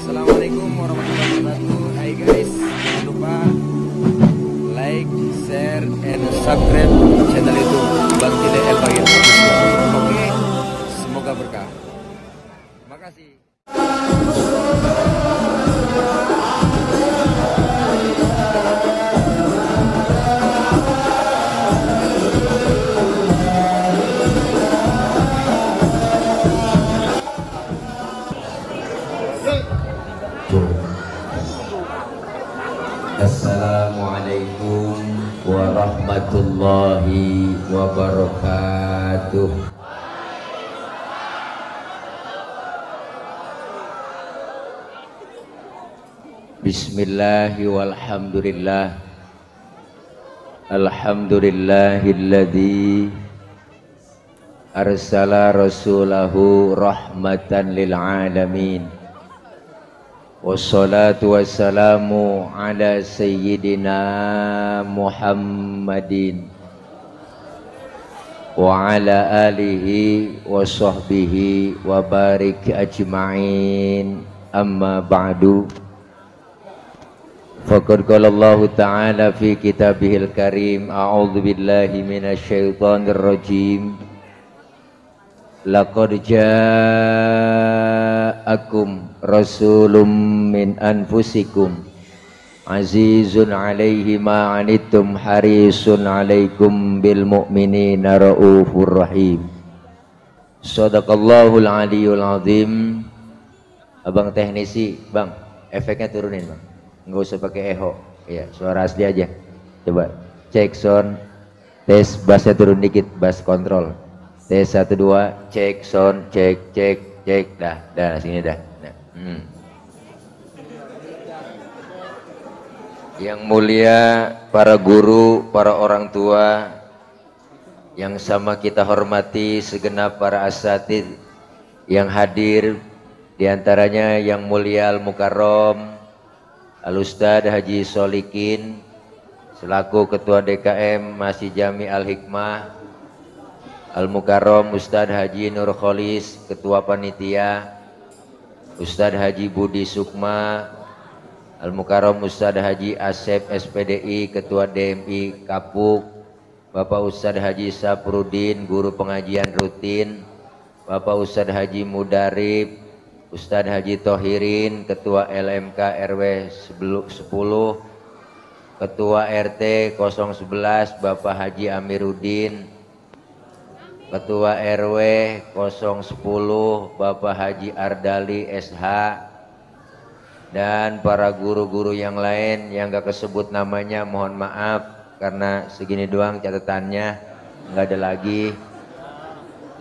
Assalamualaikum warahmatullahi wabarakatuh. Hai guys, jangan lupa like, share, and subscribe channel YouTube Bang Tile El Bagir. Oke, semoga berkah. Makasih. Assalamualaikum warahmatullahi wabarakatuh. Bismillahi walhamdulillah. Alhamdulillahilladzi arsala rasulahu rahmatan lil alamin. Wassalatu wassalamu ala sayyidina Muhammadin wa ala alihi wa sahbihi wa barik ajma'in. Amma ba'du. Faqad qala Allah ta'ala fi kitabihil karim, a'udzu billahi minasyaitonir rajim. Laqad ja'akum rasulun min anfusikum azizun 'alaihi ma 'anittum harisun 'alaikum bil mu'minina raufur rahim. Shadaqallahul aliyul azim. Abang teknisi, Bang, efeknya turunin, Bang. Enggak usah pakai echo. Ya, suara asli aja. Coba cek sound, tes bassnya turun dikit, bass kontrol. Tes 1 2, cek sound, cek dah sini dah. Nah. Yang mulia para guru, para orang tua yang sama kita hormati, segenap para asatidz yang hadir, diantaranya yang mulia Al Mukarrom Al Ustadz Haji Solikin selaku Ketua DKM Masjid Jami Al Hikmah, Al Mukarrom Ustadz Haji Nur Kholis Ketua Panitia, Ustadz Haji Budi Sukma, Al Mukarrom Ustadz Haji Asep SPDI Ketua DMI Kapuk, Bapak Ustadz Haji Saprudin Guru Pengajian Rutin, Bapak Ustadz Haji Mudarib, Ustadz Haji Tohirin Ketua LMK RW 10, Ketua RT 011 Bapak Haji Amiruddin, Ketua RW 010 Bapak Haji Ardali SH, dan para guru-guru yang lain yang gak kesebut namanya mohon maaf karena segini doang catatannya, nggak ada lagi.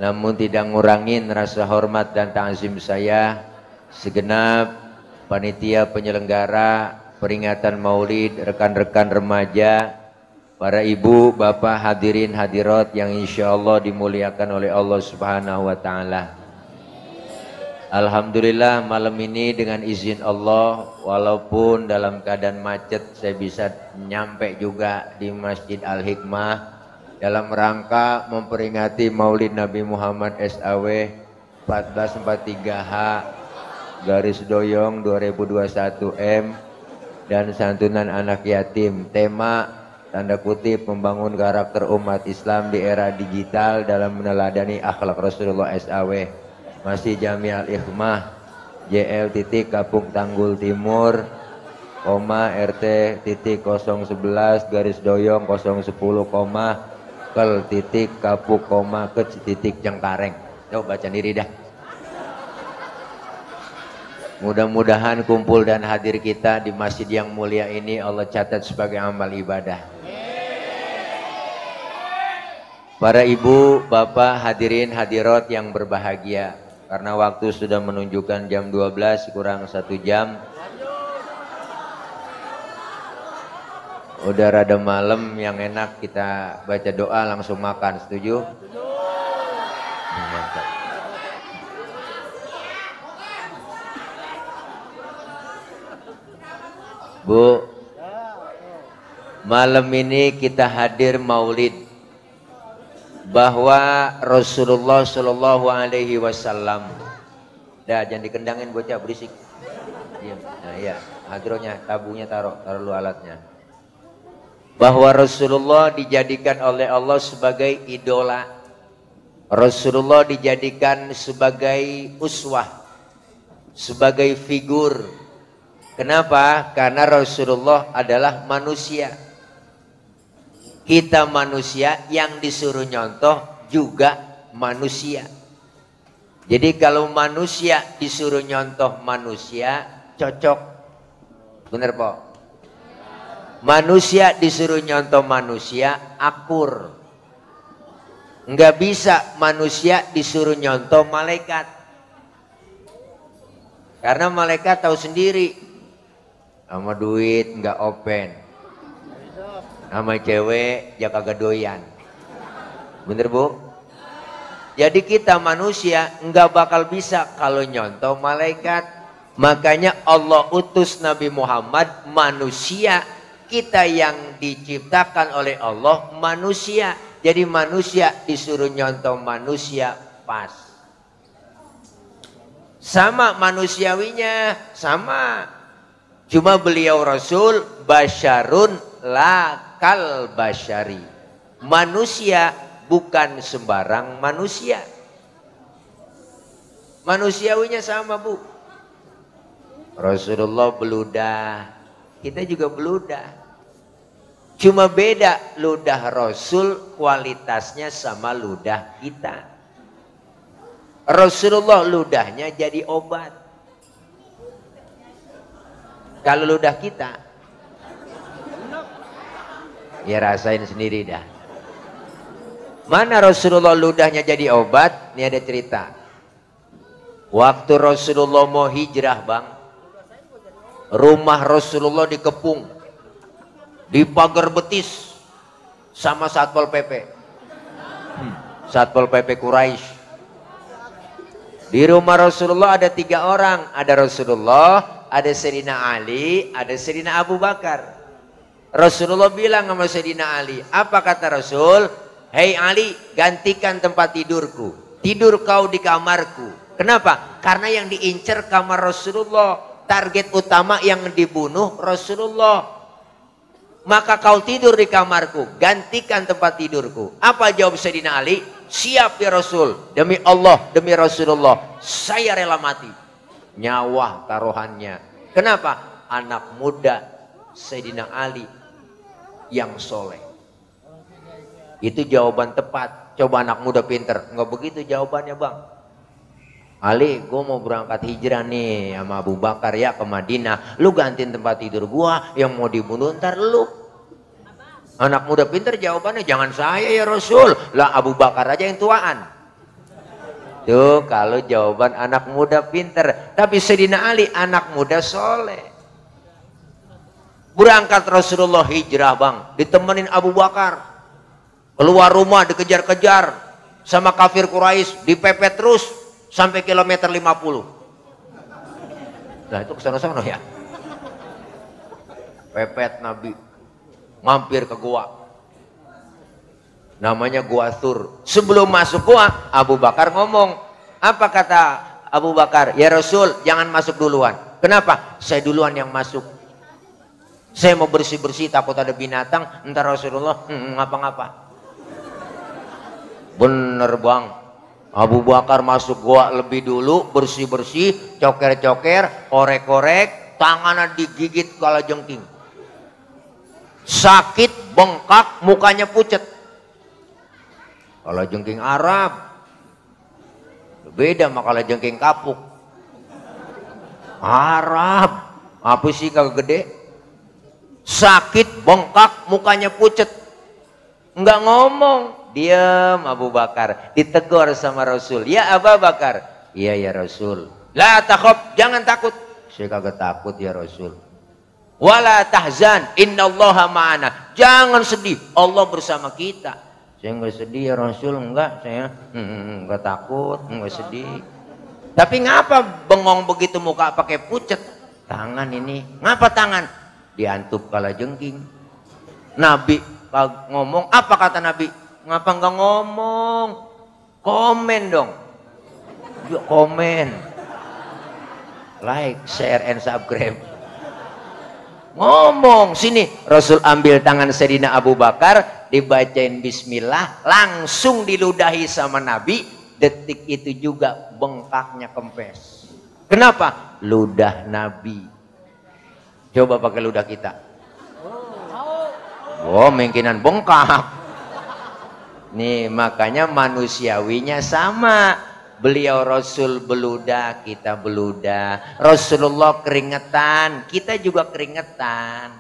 Namun tidak ngurangin rasa hormat dan ta'zim saya segenap panitia penyelenggara peringatan Maulid, rekan-rekan remaja, para ibu, bapak, hadirin hadirat yang insya Allah dimuliakan oleh Allah Subhanahu wa Ta'ala. Alhamdulillah malam ini dengan izin Allah, walaupun dalam keadaan macet, saya bisa nyampe juga di Masjid Al Hikmah dalam rangka memperingati Maulid Nabi Muhammad SAW 1443H garis doyong 2021 M dan santunan anak yatim. Tema tanda kutip membangun karakter umat Islam di era digital dalam meneladani akhlak Rasulullah SAW. Masih Jami Al Hikmah JL titik Kapuk Tanggul Timur, RT titik 011 garis doyong 010, kel titik Kapuk, ke titik Cengkareng. Coba baca diri dah. Mudah-mudahan kumpul dan hadir kita di masjid yang mulia ini Allah catat sebagai amal ibadah. Para ibu, bapak, hadirin hadirat yang berbahagia, karena waktu sudah menunjukkan jam 12 kurang 1 jam. Udah rada malam, yang enak kita baca doa langsung makan. Setuju? Bu, malam ini kita hadir maulid bahwa Rasulullah Shallallahu Alaihi Wasallam. Dah, jangan dikendangin bocah berisik. Diam. Nah, iya, hadronya, tabungnya taruh dulu alatnya. Bahwa Rasulullah dijadikan oleh Allah sebagai idola. Rasulullah dijadikan sebagai uswah, sebagai figur. Kenapa? Karena Rasulullah adalah manusia. Kita manusia, yang disuruh nyontoh juga manusia. Jadi kalau manusia disuruh nyontoh manusia, cocok. Bener Pak? Manusia disuruh nyontoh manusia, akur. Nggak bisa manusia disuruh nyontoh malaikat. Karena malaikat tahu sendiri. Sama duit nggak open. Sama cewek ya kagak doyan. Bener Bu? Jadi kita manusia nggak bakal bisa kalau nyontoh malaikat. Makanya Allah utus Nabi Muhammad manusia. Kita yang diciptakan oleh Allah manusia. Jadi manusia disuruh nyontoh manusia pas. Sama manusiawinya, sama. Cuma beliau Rasul basyarun lakal basyari. Manusia bukan sembarang manusia. Manusiawinya sama Bu. Rasulullah beludah, kita juga beludah. Cuma beda ludah Rasul kualitasnya sama ludah kita. Rasulullah ludahnya jadi obat. Kalau ludah kita, ya rasain sendiri dah. Mana Rasulullah ludahnya jadi obat? Ini ada cerita. Waktu Rasulullah mau hijrah Bang, rumah Rasulullah dikepung, dipagar betis sama Satpol PP. Satpol PP Quraisy. Di rumah Rasulullah ada 3 orang. Ada Rasulullah, ada Sayyidina Ali, ada Sayyidina Abu Bakar. Rasulullah bilang sama Sayyidina Ali, apa kata Rasul? Hei Ali, gantikan tempat tidurku. Tidur kau di kamarku. Kenapa? Karena yang diincar kamar Rasulullah. Target utama yang dibunuh Rasulullah. Maka kau tidur di kamarku. Gantikan tempat tidurku. Apa jawab Sayyidina Ali? Siap ya Rasul. Demi Allah, demi Rasulullah. Saya rela mati. Nyawa taruhannya. Kenapa? Anak muda Sayyidina Ali yang soleh. Itu jawaban tepat. Coba anak muda pinter. Nggak begitu jawabannya Bang. Ali, gue mau berangkat hijrah nih sama Abu Bakar ya ke Madinah. Lu gantiin tempat tidur gua, yang mau dibunuh ntar lu. Anak muda pinter jawabannya, jangan saya ya Rasul. Lah Abu Bakar aja yang tuaan. Tuh kalau jawaban anak muda pinter. Tapi Sayyidina Ali anak muda soleh. Berangkat Rasulullah hijrah Bang. Ditemenin Abu Bakar. Keluar rumah dikejar-kejar sama kafir Quraisy, dipepet terus sampai kilometer 50. Nah itu kesana-sana ya. Pepet Nabi, mampir ke gua. Namanya Gua Thur. Sebelum masuk gua, Abu Bakar ngomong. Apa kata Abu Bakar? Ya Rasul, jangan masuk duluan. Kenapa? Saya duluan yang masuk. Saya mau bersih-bersih, takut ada binatang. Entar Rasulullah ngapa-ngapa. Bener Bang, Abu Bakar masuk gua lebih dulu, bersih-bersih, coker-coker, korek-korek, tangannya digigit kalajengking. Sakit, bengkak, mukanya pucet. Kalajengking Arab beda sama kalajengking kapuk. Arab apa sih kagak gede? Sakit, bengkak, mukanya pucet, nggak ngomong. Diam Abu Bakar, ditegur sama Rasul. Ya Abu Bakar. Iya ya Rasul. La takhaf, jangan takut. Saya kagak takut ya Rasul. Wala tahzan, innallaha ma'ana. Jangan sedih, Allah bersama kita. Saya enggak sedih ya Rasul, enggak. Saya enggak takut, enggak sedih. Tapi ngapa bengong begitu muka pakai pucet? Tangan ini. Ngapa tangan? Diantup kalajengking. Nabi ngomong, apa kata Nabi? Ngapa nggak ngomong? Komen dong. Yuk komen. like, share, and subscribe. Ngomong sini, Rasul ambil tangan Sayyidina Abu Bakar, dibacain bismillah, langsung diludahi sama Nabi. Detik itu juga bengkaknya kempes. Kenapa? Ludah Nabi. Coba pakai ludah kita. Oh, mungkinan bengkak. Nih, makanya manusiawinya sama. Beliau Rasul beludah, kita beludah. Rasulullah keringetan, kita juga keringetan.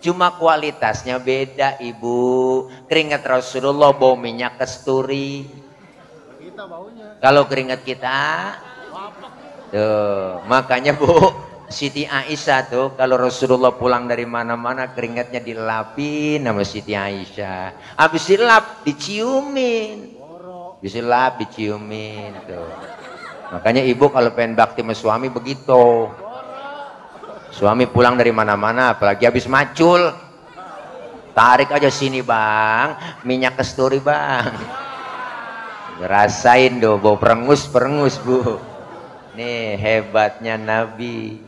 Cuma kualitasnya beda, Ibu. Keringat Rasulullah bau minyak kasturi. Kalau keringat kita, tuh, makanya Bu, Siti Aisyah tuh kalau Rasulullah pulang dari mana-mana keringatnya dilapin sama Siti Aisyah. Habis dilap diciumin. Disilap, diciumin tuh. Makanya ibu kalau pengen bakti sama suami begitu. Suami pulang dari mana-mana, apalagi habis macul, tarik aja sini bang, minyak kasturi bang. Rasain doh, bau perengus Bu. Nih hebatnya Nabi.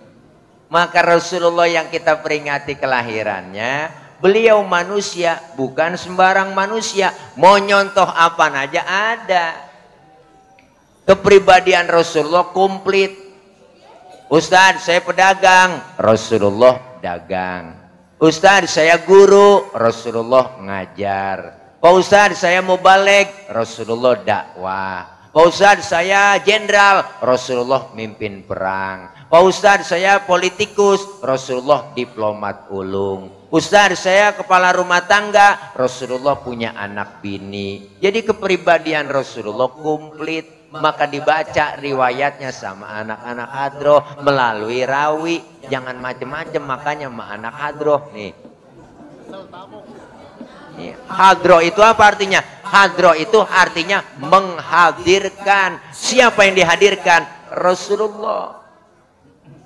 Maka Rasulullah yang kita peringati kelahirannya, beliau manusia, bukan sembarang manusia. Mau nyontoh apa aja ada. Kepribadian Rasulullah komplit. Ustadz saya pedagang, Rasulullah dagang. Ustadz saya guru, Rasulullah ngajar. Pak Ustadz saya mau balik, Rasulullah dakwah. Pak Ustadz saya jenderal, Rasulullah mimpin perang. Pak Ustadz saya politikus, Rasulullah diplomat ulung. Ustadz saya kepala rumah tangga, Rasulullah punya anak bini. Jadi kepribadian Rasulullah komplit. Maka dibaca riwayatnya sama anak-anak hadroh melalui rawi. Jangan macem-macem, makanya sama anak hadroh nih. Hadroh itu apa artinya? Hadroh itu artinya menghadirkan. Siapa yang dihadirkan? Rasulullah.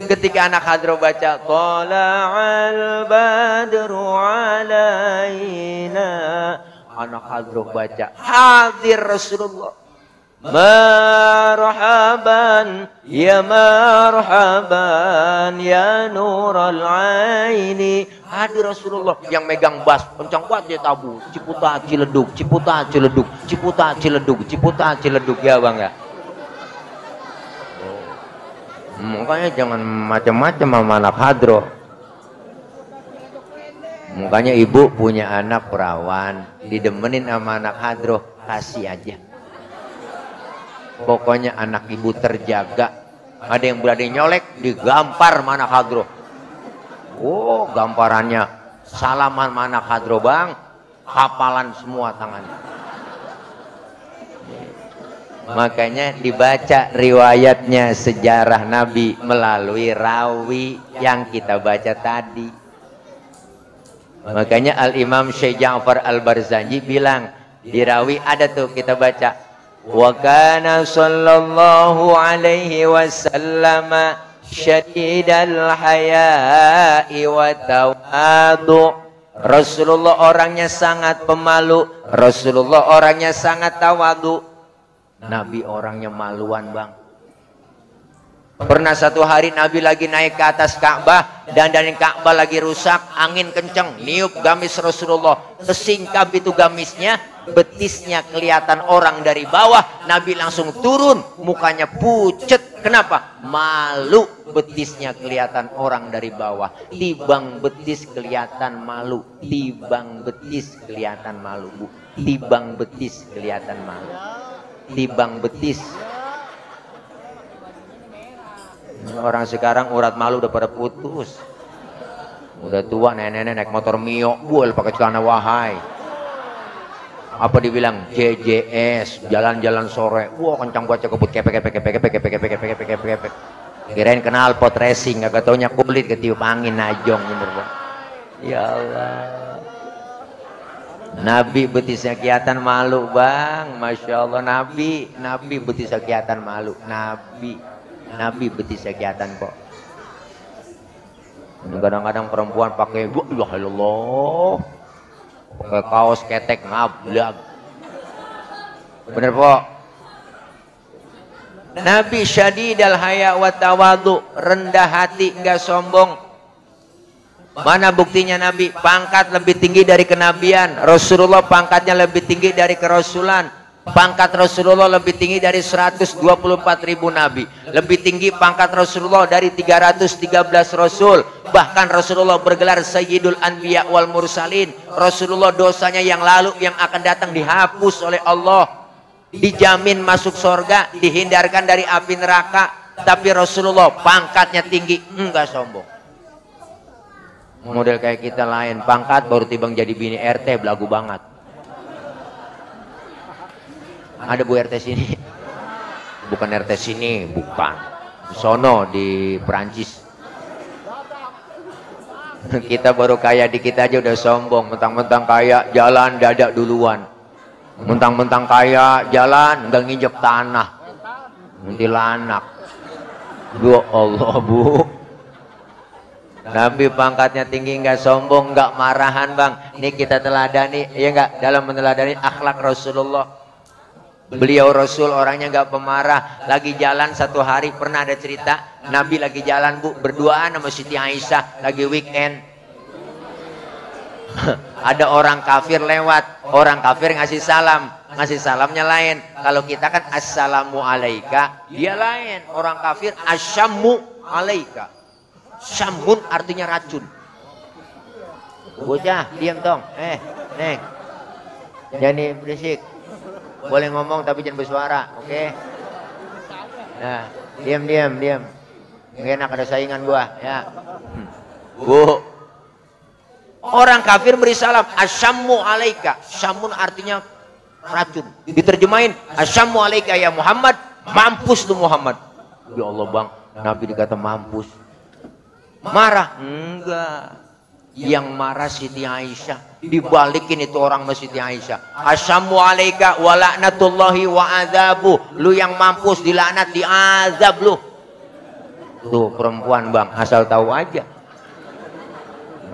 Ketika anak hadroh baca Tala'al badru alaina, anak hadroh baca hadir Rasulullah. Marhaban ya marhaban ya nural aini. Hadir Rasulullah. Yang megang bass kencang banget dia tabu. Ciputa Ciledug, Ciputa Ciledug, Ciputa Ciledug, Ciputa Ciledug, ya bang ya. Makanya jangan macam-macam sama anak hadroh. Makanya ibu punya anak perawan, didemenin sama anak hadroh, kasih aja. Pokoknya anak ibu terjaga. Ada yang berani nyolek, digampar sama anak hadroh. Oh, gamparannya salaman sama anak hadroh bang, hafalan semua tangannya. Makanya dibaca riwayatnya sejarah Nabi melalui rawi yang kita baca tadi. Makanya Al-Imam Syekh Ja'far Al-Barzanji bilang, di rawi ada tuh kita baca, wa kana sallallahu alaihi wasallam syadidal haya'i wa tawadu. Rasulullah orangnya sangat pemalu, Rasulullah orangnya sangat tawadu. Nabi orangnya maluan bang. Pernah satu hari Nabi lagi naik ke atas Ka'bah, dan dari Ka'bah lagi rusak, angin kenceng, niup gamis Rasulullah, kesingkap itu gamisnya, betisnya kelihatan orang dari bawah. Nabi langsung turun, mukanya pucet. Kenapa? Malu, betisnya kelihatan orang dari bawah. Tibang betis kelihatan malu, tibang betis kelihatan malu bu, tibang betis kelihatan malu. Tibang betis. Orang sekarang urat malu udah pada putus. Udah tua nenek-nenek naik motor Mio, buel pakai celana wahai. Apa dibilang JJS, jalan-jalan sore. Wah, kencang baca kebut kepek. Kirain kenal pot racing, kagak taunya kulit ketiup angin najong bener bang. Ya Allah. Nabi betisnya kelihatan malu bang, masya Allah. Nabi betisnya kelihatan malu. Nabi betisnya kelihatan kok. Kadang-kadang perempuan pakai ya Allah, pakai kaos ketek ngablag. Bener po? Nabi syadidal haya wa tawadu, rendah hati, enggak sombong. Mana buktinya Nabi? Pangkat lebih tinggi dari kenabian. Rasulullah pangkatnya lebih tinggi dari kerasulan. Pangkat Rasulullah lebih tinggi dari 124.000 nabi. Lebih tinggi pangkat Rasulullah dari 313 rasul. Bahkan Rasulullah bergelar Sayyidul Anbiya wal Mursalin. Rasulullah dosanya yang lalu yang akan datang dihapus oleh Allah. Dijamin masuk surga, dihindarkan dari api neraka. Tapi Rasulullah pangkatnya tinggi, enggak sombong. Model kayak kita lain, pangkat baru tibang jadi bini RT, belagu banget. Ada Bu RT sini? Bukan RT sini, bukan. Sono di Perancis. Kita baru kaya dikit aja udah sombong. Mentang-mentang kaya jalan dadak duluan. Mentang-mentang kaya jalan nggak nginjek tanah. Kuntilanak. Ya Allah Bu. Nabi pangkatnya tinggi, nggak sombong, nggak marahan bang. Ini kita teladani, ya nggak, dalam meneladani akhlak Rasulullah. Beliau Rasul orangnya nggak pemarah. Lagi jalan satu hari pernah ada cerita Nabi lagi jalan Bu berduaan sama Siti Aisyah lagi weekend. Ada orang kafir lewat, orang kafir ngasih salam, ngasih salamnya lain. Kalau kita kan assalamu alaika, dia lain. Orang kafir asyammu alaika. Syamun artinya racun. Bocah diam dong, neng, jangan berisik. Boleh ngomong tapi jangan bersuara, oke? Nah, diam. Nggak enak ada saingan gua, ya. Bu, orang kafir beri salam, asyammu alaika. Syamun artinya racun. Diterjemahin, asyammu alaika ya Muhammad, mampus lu Muhammad. Ya Allah bang, Nabi dikata mampus. Marah? Enggak. Yang marah Siti Aisyah. Dibalikin itu orang sama Siti Aisyah. Asyammu alaika wa la'natullahi wa azabu. Lu yang mampus dilaknat, diazab lu. Tuh perempuan bang, asal tahu aja.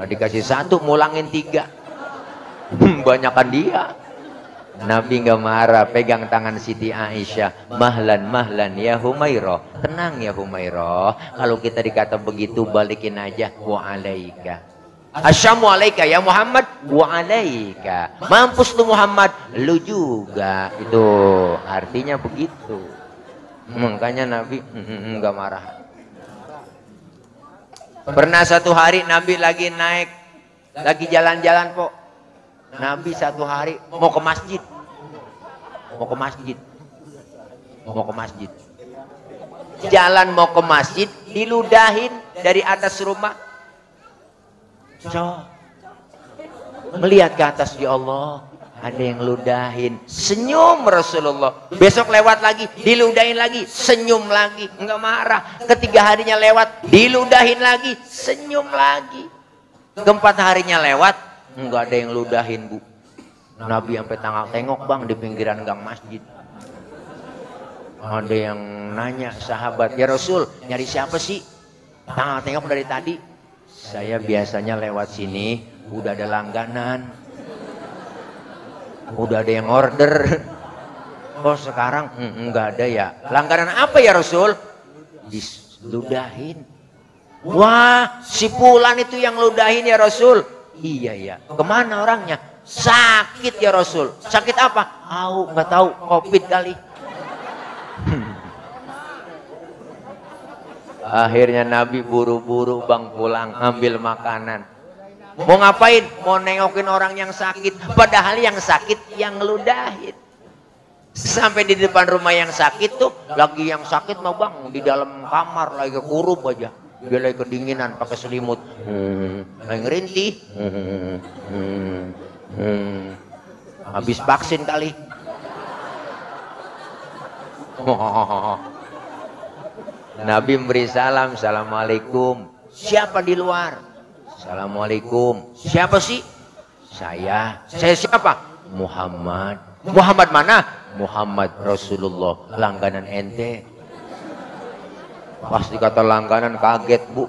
Nah, dikasih satu, mulangin tiga. Banyakan dia. Nabi nggak marah, pegang tangan Siti Aisyah. Mahlan ya Humairah. Tenang ya Humairah. Kalau kita dikata begitu, balikin aja. Wa alaika. Asyammu alaika ya Muhammad wa alaika. Mampus lu Muhammad, lu juga. Itu artinya begitu. Makanya Nabi enggak marah. Pernah satu hari Nabi lagi naik, lagi jalan-jalan kok. Nabi satu hari mau ke masjid. Jalan mau ke masjid, diludahin dari atas rumah. Melihat ke atas, ya Allah, ada yang ludahin. Senyum Rasulullah. Besok lewat lagi, diludahin lagi, senyum lagi, enggak marah. Ketiga harinya lewat, diludahin lagi, senyum lagi. Keempat harinya lewat, enggak ada yang ludahin Bu. Nabi sampai tengok bang di pinggiran gang masjid. Ada yang nanya sahabat, ya Rasul, nyari siapa sih? Tengok dari tadi. Saya biasanya lewat sini, udah ada langganan, udah ada yang order. Oh sekarang enggak ada ya. Langganan apa ya Rasul? Diludahin. Wah, si Fulan itu yang ludahin ya Rasul. Iya ya. Kemana orangnya? Sakit ya Rasul. Sakit apa? Nggak tahu. Covid kali. Akhirnya Nabi buru-buru bang pulang ambil makanan. Mau ngapain? Mau nengokin orang yang sakit. Padahal yang sakit yang ngeludahin. Sampai di depan rumah yang sakit tuh, lagi yang sakit mah bang di dalam kamar lagi kekurub aja. Dia lagi kedinginan pakai selimut. Lagi ngerintih. Habis vaksin kali. Nabi memberi salam, assalamualaikum. Siapa di luar? Assalamualaikum. Siapa sih? Saya siapa? Muhammad. Muhammad mana? Muhammad Rasulullah. Langganan ente. Pasti kata langganan kaget Bu.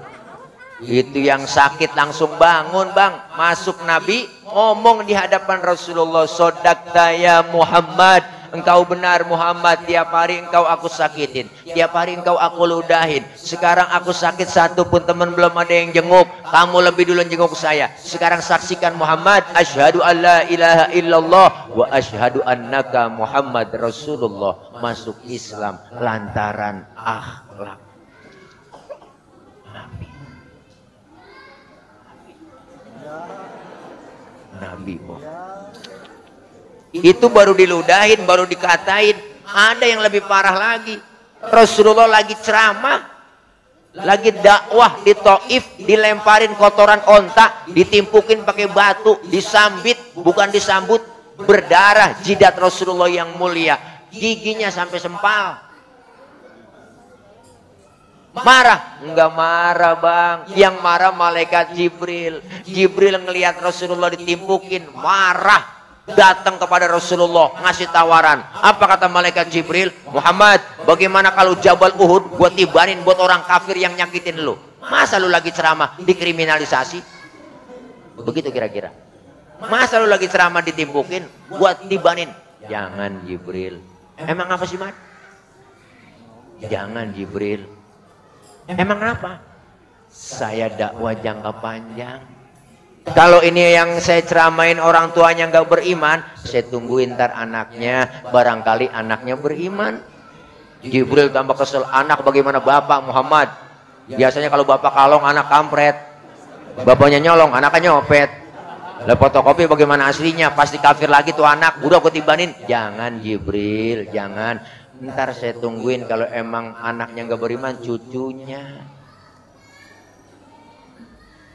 Itu yang sakit langsung bangun bang. Masuk Nabi ngomong di hadapan Rasulullah. Sodakta ya Muhammad. engkau benar Muhammad, tiap hari engkau aku sakitin, tiap hari engkau aku ludahin. Sekarang aku sakit satu pun teman belum ada yang jenguk, kamu lebih dulu jenguk saya. Sekarang saksikan Muhammad, asyhadu alla ilaha illallah wa asyhadu annaka Muhammad Rasulullah. Masuk Islam lantaran akhlak Nabi. Itu baru diludahin, baru dikatain. Ada yang lebih parah lagi. Rasulullah lagi ceramah, lagi dakwah di Taif, dilemparin kotoran onta, ditimpukin pakai batu, disambit, bukan disambut, berdarah jidat Rasulullah yang mulia, giginya sampai sempal. Marah? Enggak marah bang, yang marah malaikat Jibril. Jibril ngelihat Rasulullah ditimpukin, marah, datang kepada Rasulullah ngasih tawaran. Apa kata malaikat Jibril? Muhammad, bagaimana kalau Jabal Uhud buat tibanin buat orang kafir yang nyakitin lu? Masa lu lagi ceramah dikriminalisasi? Begitu kira-kira. Masa lu lagi ceramah ditimpukin buat tibanin? Jangan Jibril. Emang apa sih, Mat? Jangan Jibril. Emang apa? Saya dakwah jangka panjang. Kalau ini yang saya ceramain orang tuanya nggak beriman, saya tungguin ntar anaknya, barangkali anaknya beriman. Jibril tambah kesel, anak bagaimana bapak Muhammad? Biasanya kalau bapak kalong anak kampret, bapaknya nyolong anaknya nyopet. Lah fotokopi bagaimana aslinya? Pasti kafir lagi tuh anak. Udah aku tibanin. Jangan Jibril, jangan. Ntar saya tungguin kalau emang anaknya nggak beriman, cucunya.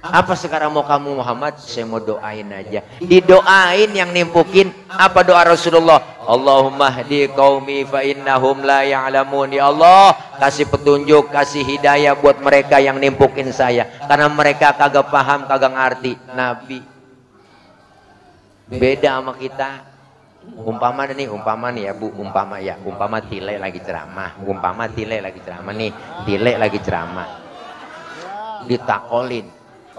Apa sekarang mau kamu Muhammad? Saya mau doain aja. Didoain yang nimpukin. Apa doa Rasulullah? Allahumma hdi qaumi fa innahum la ya'lamun. Ya Allah, kasih petunjuk, kasih hidayah buat mereka yang nimpukin saya. Karena mereka kagak paham, kagak ngerti. Nabi beda sama kita. Umpama nih ya Bu, umpama Tile lagi ceramah, nih, Tile lagi ceramah, ditakolin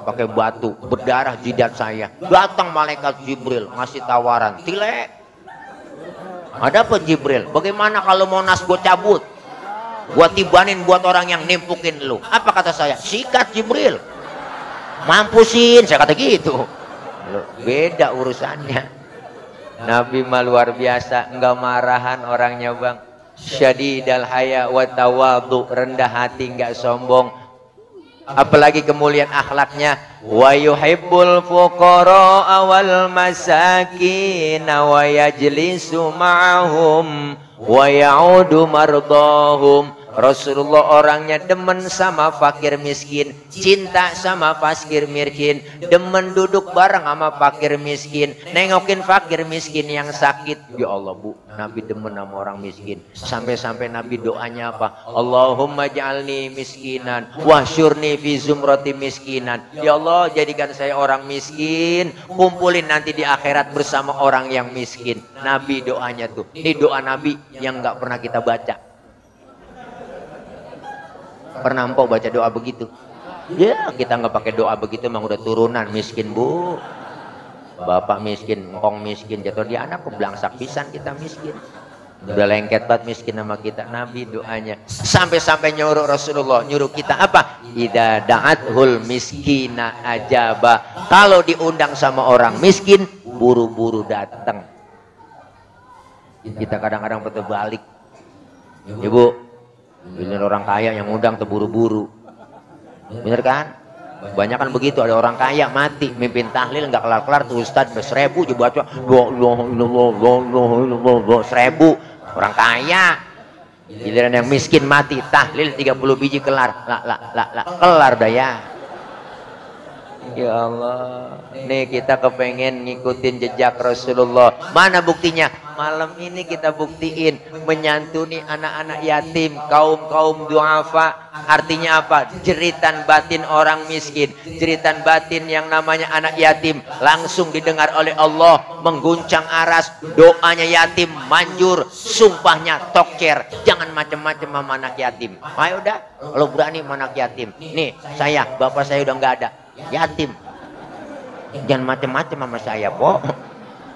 pakai batu, berdarah jidat saya. Datang malaikat Jibril ngasih tawaran, Tile, ada apa Jibril? Bagaimana kalau mau nas gue cabut, buat tibanin buat orang yang nimpukin lu? Apa kata saya? Sikat Jibril, mampusin, saya kata gitu. Beda urusannya. Nabi mah luar biasa, enggak marahan orangnya bang. Syadidal haya wa tawadhu, rendah hati, enggak sombong. Apalagi kemuliaan akhlaknya. Wa yuhibbul fuqara wal masakin wa yajlisu ma'ahum wa ya'udu mardahum. Rasulullah orangnya demen sama fakir miskin, cinta sama fakir miskin, demen duduk bareng sama fakir miskin, nengokin fakir miskin yang sakit. Ya Allah Bu, Nabi demen sama orang miskin. Sampai-sampai Nabi doanya apa? Allahumma ja'alni miskinan wahsyurni fi zumrati miskinan. Ya Allah, jadikan saya orang miskin, kumpulin nanti di akhirat bersama orang yang miskin. Nabi doanya tuh. Ini doa Nabi yang nggak pernah kita baca. Pernah empok baca doa begitu? Ya kita nggak pakai doa begitu, emang udah turunan miskin Bu. Bapak miskin, engkong miskin, jatuh di anak keblangsak pisan kita miskin. Udah lengket banget miskin sama kita. Nabi doanya sampai-sampai nyuruh Rasulullah, nyuruh kita apa? Idza da'athul miskina ajaba. Kalau diundang sama orang miskin, buru-buru datang. Kita kadang-kadang betul balik. Ibu, ini orang kaya yang undang terburu-buru, bener kan? Banyak kan begitu, ada orang kaya mati mimpin tahlil nggak kelar-kelar tuh Ustadz 1000 juga baca 1000. Orang kaya, giliran yang miskin mati tahlil 30 biji kelar, kelar dah ya. Ya Allah, nih kita kepengen ngikutin jejak Rasulullah. Mana buktinya? Malam ini kita buktiin, menyantuni anak-anak yatim, kaum duafa. Artinya apa? Jeritan batin orang miskin, jeritan batin yang namanya anak yatim langsung didengar oleh Allah, mengguncang aras. Doanya yatim manjur, sumpahnya toker. Jangan macam-macam sama anak yatim. Ayo udah, kalau berani sama anak yatim. Nih saya, bapak saya udah nggak ada, yatim, jangan macam-macam sama saya Po.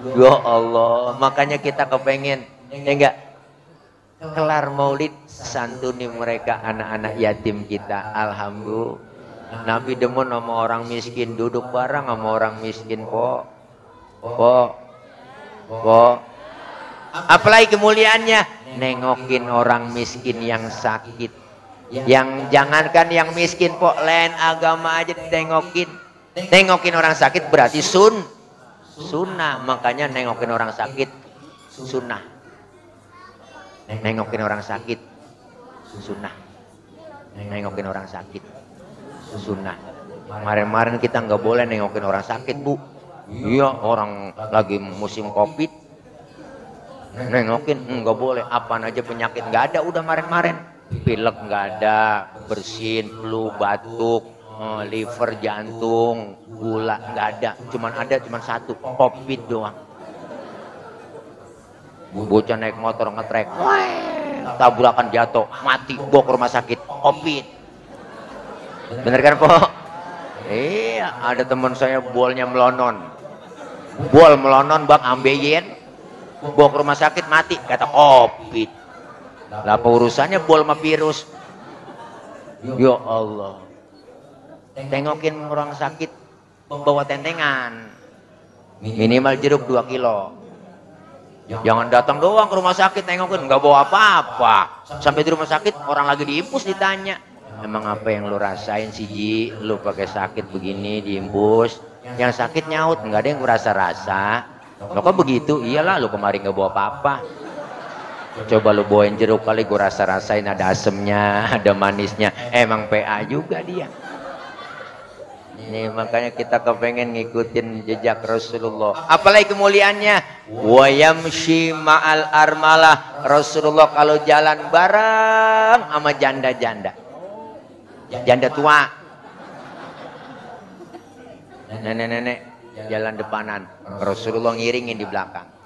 Ya Allah, makanya kita kepengen ya enggak? Kelar maulid santuni mereka anak-anak yatim kita. Alhamdulillah. Nabi demen sama orang miskin, duduk bareng sama orang miskin, po. Apalagi kemuliaannya, nengokin orang miskin yang sakit. Yang jangankan yang miskin, po, lain agama aja ditengokin. Nengokin orang sakit berarti sunnah. Makanya nengokin orang sakit sunnah. Nengokin orang sakit sunnah. Nengokin orang sakit sunnah. Kemarin kita nggak boleh nengokin orang sakit, Bu. Iya, orang lagi musim Covid. Nengokin nggak boleh. Apaan aja penyakit nggak ada, udah kemarin. Pilek nggak ada, bersin, flu, batuk, liver, jantung, gula nggak ada. Cuman satu, Covid doang. Bocah naik motor ngetrek, tabrakan jatuh, mati, bawa ke rumah sakit, Covid. Bener kan, Po? Iya, ada teman saya bolnya melonon. Bol melonon, Bang, ambeien, bawa ke rumah sakit, mati, kata Covid. Lah apa urusannya bol sama virus? Ya Allah. Tengokin orang sakit, bawa tentengan. Minimal jeruk 2 kilo. Jangan datang doang ke rumah sakit tengokin, nggak bawa apa-apa. Sampai di rumah sakit orang lagi diimpus ditanya, emang apa yang lu rasain sih, Ji? Lu pakai sakit begini diimpus. Yang sakit nyaut, nggak ada yang rasa-rasa. Lo kok begitu? Iyalah, lu kemarin nggak bawa apa-apa. Coba lu bawain jeruk kali, gue rasa-rasain ada asemnya, ada manisnya. Emang PA juga dia. Nih makanya kita kepengen ngikutin jejak Rasulullah. Apalagi kemuliaannya, wa yamshi ma'al armalah. Rasulullah kalau jalan bareng sama janda-janda, janda tua, nenek-nenek jalan depanan, Rasulullah ngiringin di belakang.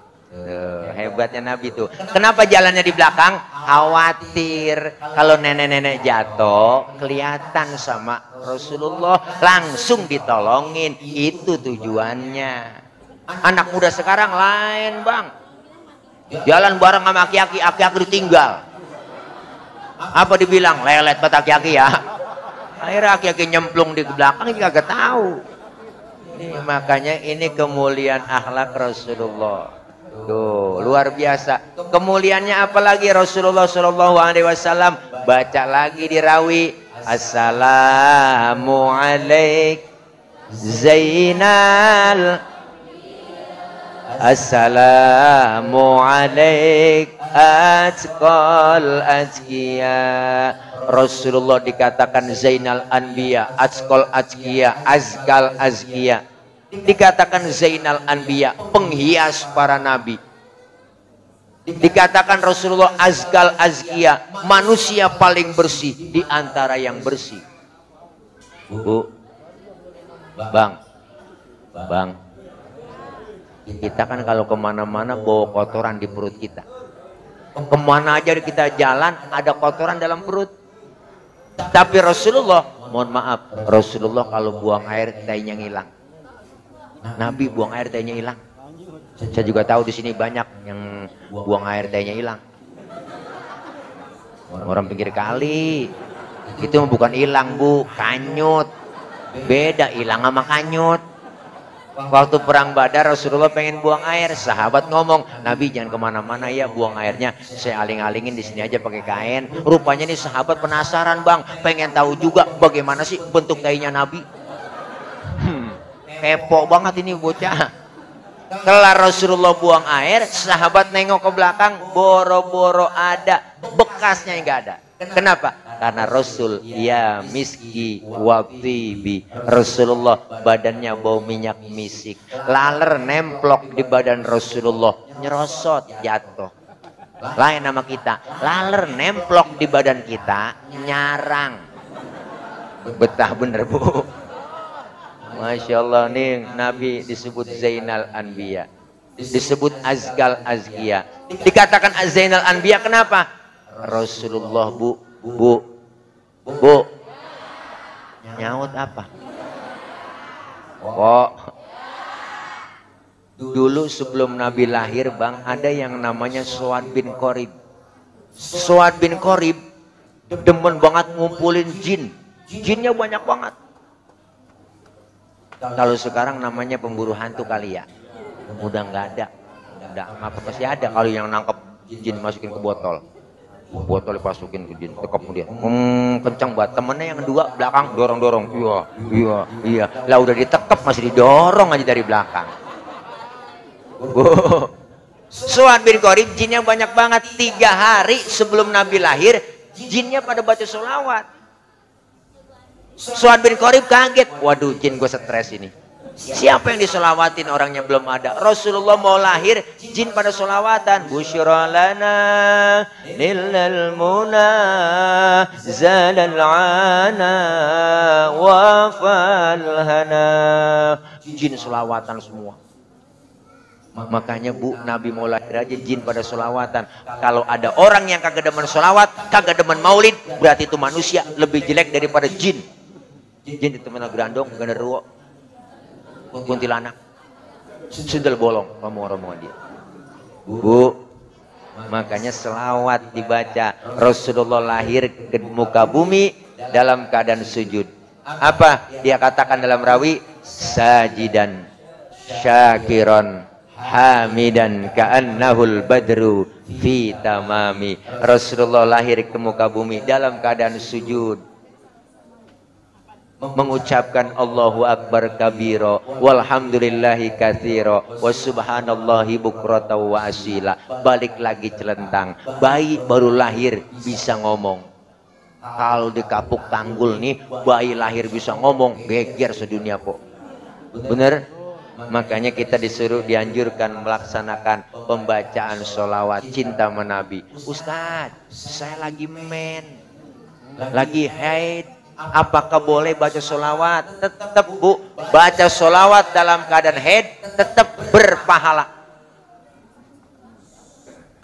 Hebatnya Nabi tuh. Kenapa jalannya di belakang? Khawatir kalau nenek-nenek jatuh kelihatan sama Rasulullah, langsung ditolongin. Itu tujuannya. Anak muda sekarang lain, Bang. Jalan bareng sama aki-aki, aki-aki ditinggal. Apa dibilang? Lelet buat aki-aki ya. Akhirnya aki-aki nyemplung di belakang juga gak tahu. Makanya ini kemuliaan akhlak Rasulullah. Tuh, luar biasa. Kemuliaannya apalagi Rasulullah Shallallahu Alaihi Wasallam. Baca lagi di rawi. Assalamu alaik Zainal. Assalamu alaik Atqal Azkiya. Rasulullah dikatakan Zainal Anbiya, Atqal Azkiya, Azkal Azkiya. Dikatakan Zainal Anbiya, penghias para nabi. Dikatakan Rasulullah Azkal Azkiya, manusia paling bersih di antara yang bersih. Bu, Bang, kita kan kalau kemana-mana bawa kotoran di perut kita. Kemana aja kita jalan ada kotoran dalam perut. Tapi Rasulullah, mohon maaf, Rasulullah kalau buang air tainya ngilang. Nabi buang air tainya hilang. Saya juga tahu di sini banyak yang buang air tainya hilang. Orang pinggir kali. Itu bukan hilang, Bu, kanyut. Beda hilang sama kanyut. Waktu perang Badar Rasulullah pengen buang air, sahabat ngomong, Nabi jangan kemana-mana ya buang airnya. Saya aling-alingin di sini aja pakai kain. Rupanya nih sahabat penasaran, Bang, pengen tahu juga bagaimana sih bentuk tainya Nabi. Kepo banget ini bocah. Kelar Rasulullah buang air, sahabat nengok ke belakang, boro-boro ada bekasnya yang nggak ada. Kenapa? Karena Rasul ya miski wabibi. Rasulullah badannya bau minyak misik. Laler nemplok di badan Rasulullah, nyerosot jatuh. Lain nama kita, laler nemplok di badan kita, nyarang. Betah bener, Bu. Masya Allah nih Nabi disebut Zainal Anbiya, disebut Azkal Azkiya. Dikatakan Zainal Anbiya kenapa? Rasulullah bu nyaut apa? Kok Dulu sebelum Nabi lahir bang, ada yang namanya Suad bin Qorib. Suad bin Qorib demen banget ngumpulin jin. Jinnya banyak banget. Kalau sekarang namanya pemburu hantu kali ya. Udah nggak ada. Udah apa pasti ada kalau yang nangkep jin masukin ke botol. Botol dimasukin ke jin, tekap kemudian. Kencang banget. Temennya yang dua belakang dorong-dorong. Iya. Lah udah ditekap masih didorong aja dari belakang. Suad bin Qorib jinnya banyak banget. 3 hari sebelum Nabi lahir jinnya pada baca sholawat. Suad bin Qorib kaget. Waduh, jin gue stres ini. Siapa yang disolawatin orangnya belum ada. Rasulullah mau lahir jin pada solawatan. Busyra lana lillal muna zalal ana wa falhana. Jin solawatan semua. Makanya bu, Nabi mau lahir aja jin pada solawatan. Kalau ada orang yang kagak demen solawat, kagak demen maulid, berarti itu manusia lebih jelek daripada jin. Jin itu mana gerandong, genderuwo, kuntilanak, sundel bolong, ngomong-ngomong dia. Bu, makanya selawat dibaca. Rasulullah lahir ke muka bumi dalam keadaan sujud. Apa dia katakan dalam rawi? Sajidan, syakiron, hamidan, ka'annahul badru fi tamami. Rasulullah lahir ke muka bumi dalam keadaan sujud, mengucapkan Allahu Akbar kabiro, walhamdulillahi katsiro, wa subhanallahi bukrata wa asila. Balik lagi celentang. Bayi baru lahir bisa ngomong. Kalau di kapuk tanggul nih, bayi lahir bisa ngomong, geger sedunia po. Bener? Makanya kita disuruh dianjurkan melaksanakan pembacaan sholawat cinta menabi. Ustadz, saya lagi men, lagi haid, apakah boleh baca sholawat? Tetap bu, baca sholawat dalam keadaan haid tetap berpahala.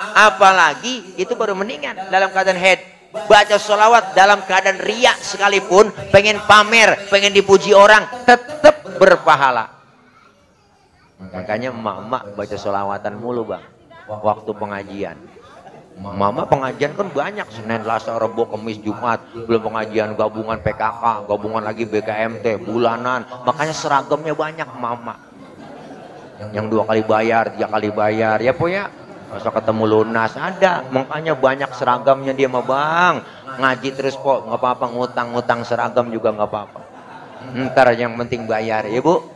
Apalagi itu baru mendingan dalam keadaan haid. Baca sholawat dalam keadaan riya sekalipun, pengen pamer, pengen dipuji orang, tetap berpahala. Makanya emak-emak baca sholawatan mulu bang waktu pengajian. Mama pengajian kan banyak, Senin, Selasa, Rabu, Kamis, Jumat. Belum pengajian gabungan PKK, gabungan lagi BKMT, bulanan. Makanya seragamnya banyak mama. Yang 2 kali bayar, 3 kali bayar. Ya po ya, masa ketemu lunas ada. Makanya banyak seragamnya dia mah bang. Ngaji terus po, nggak apa-apa, ngutang-ngutang seragam juga nggak apa-apa. Ntar yang penting bayar ya bu.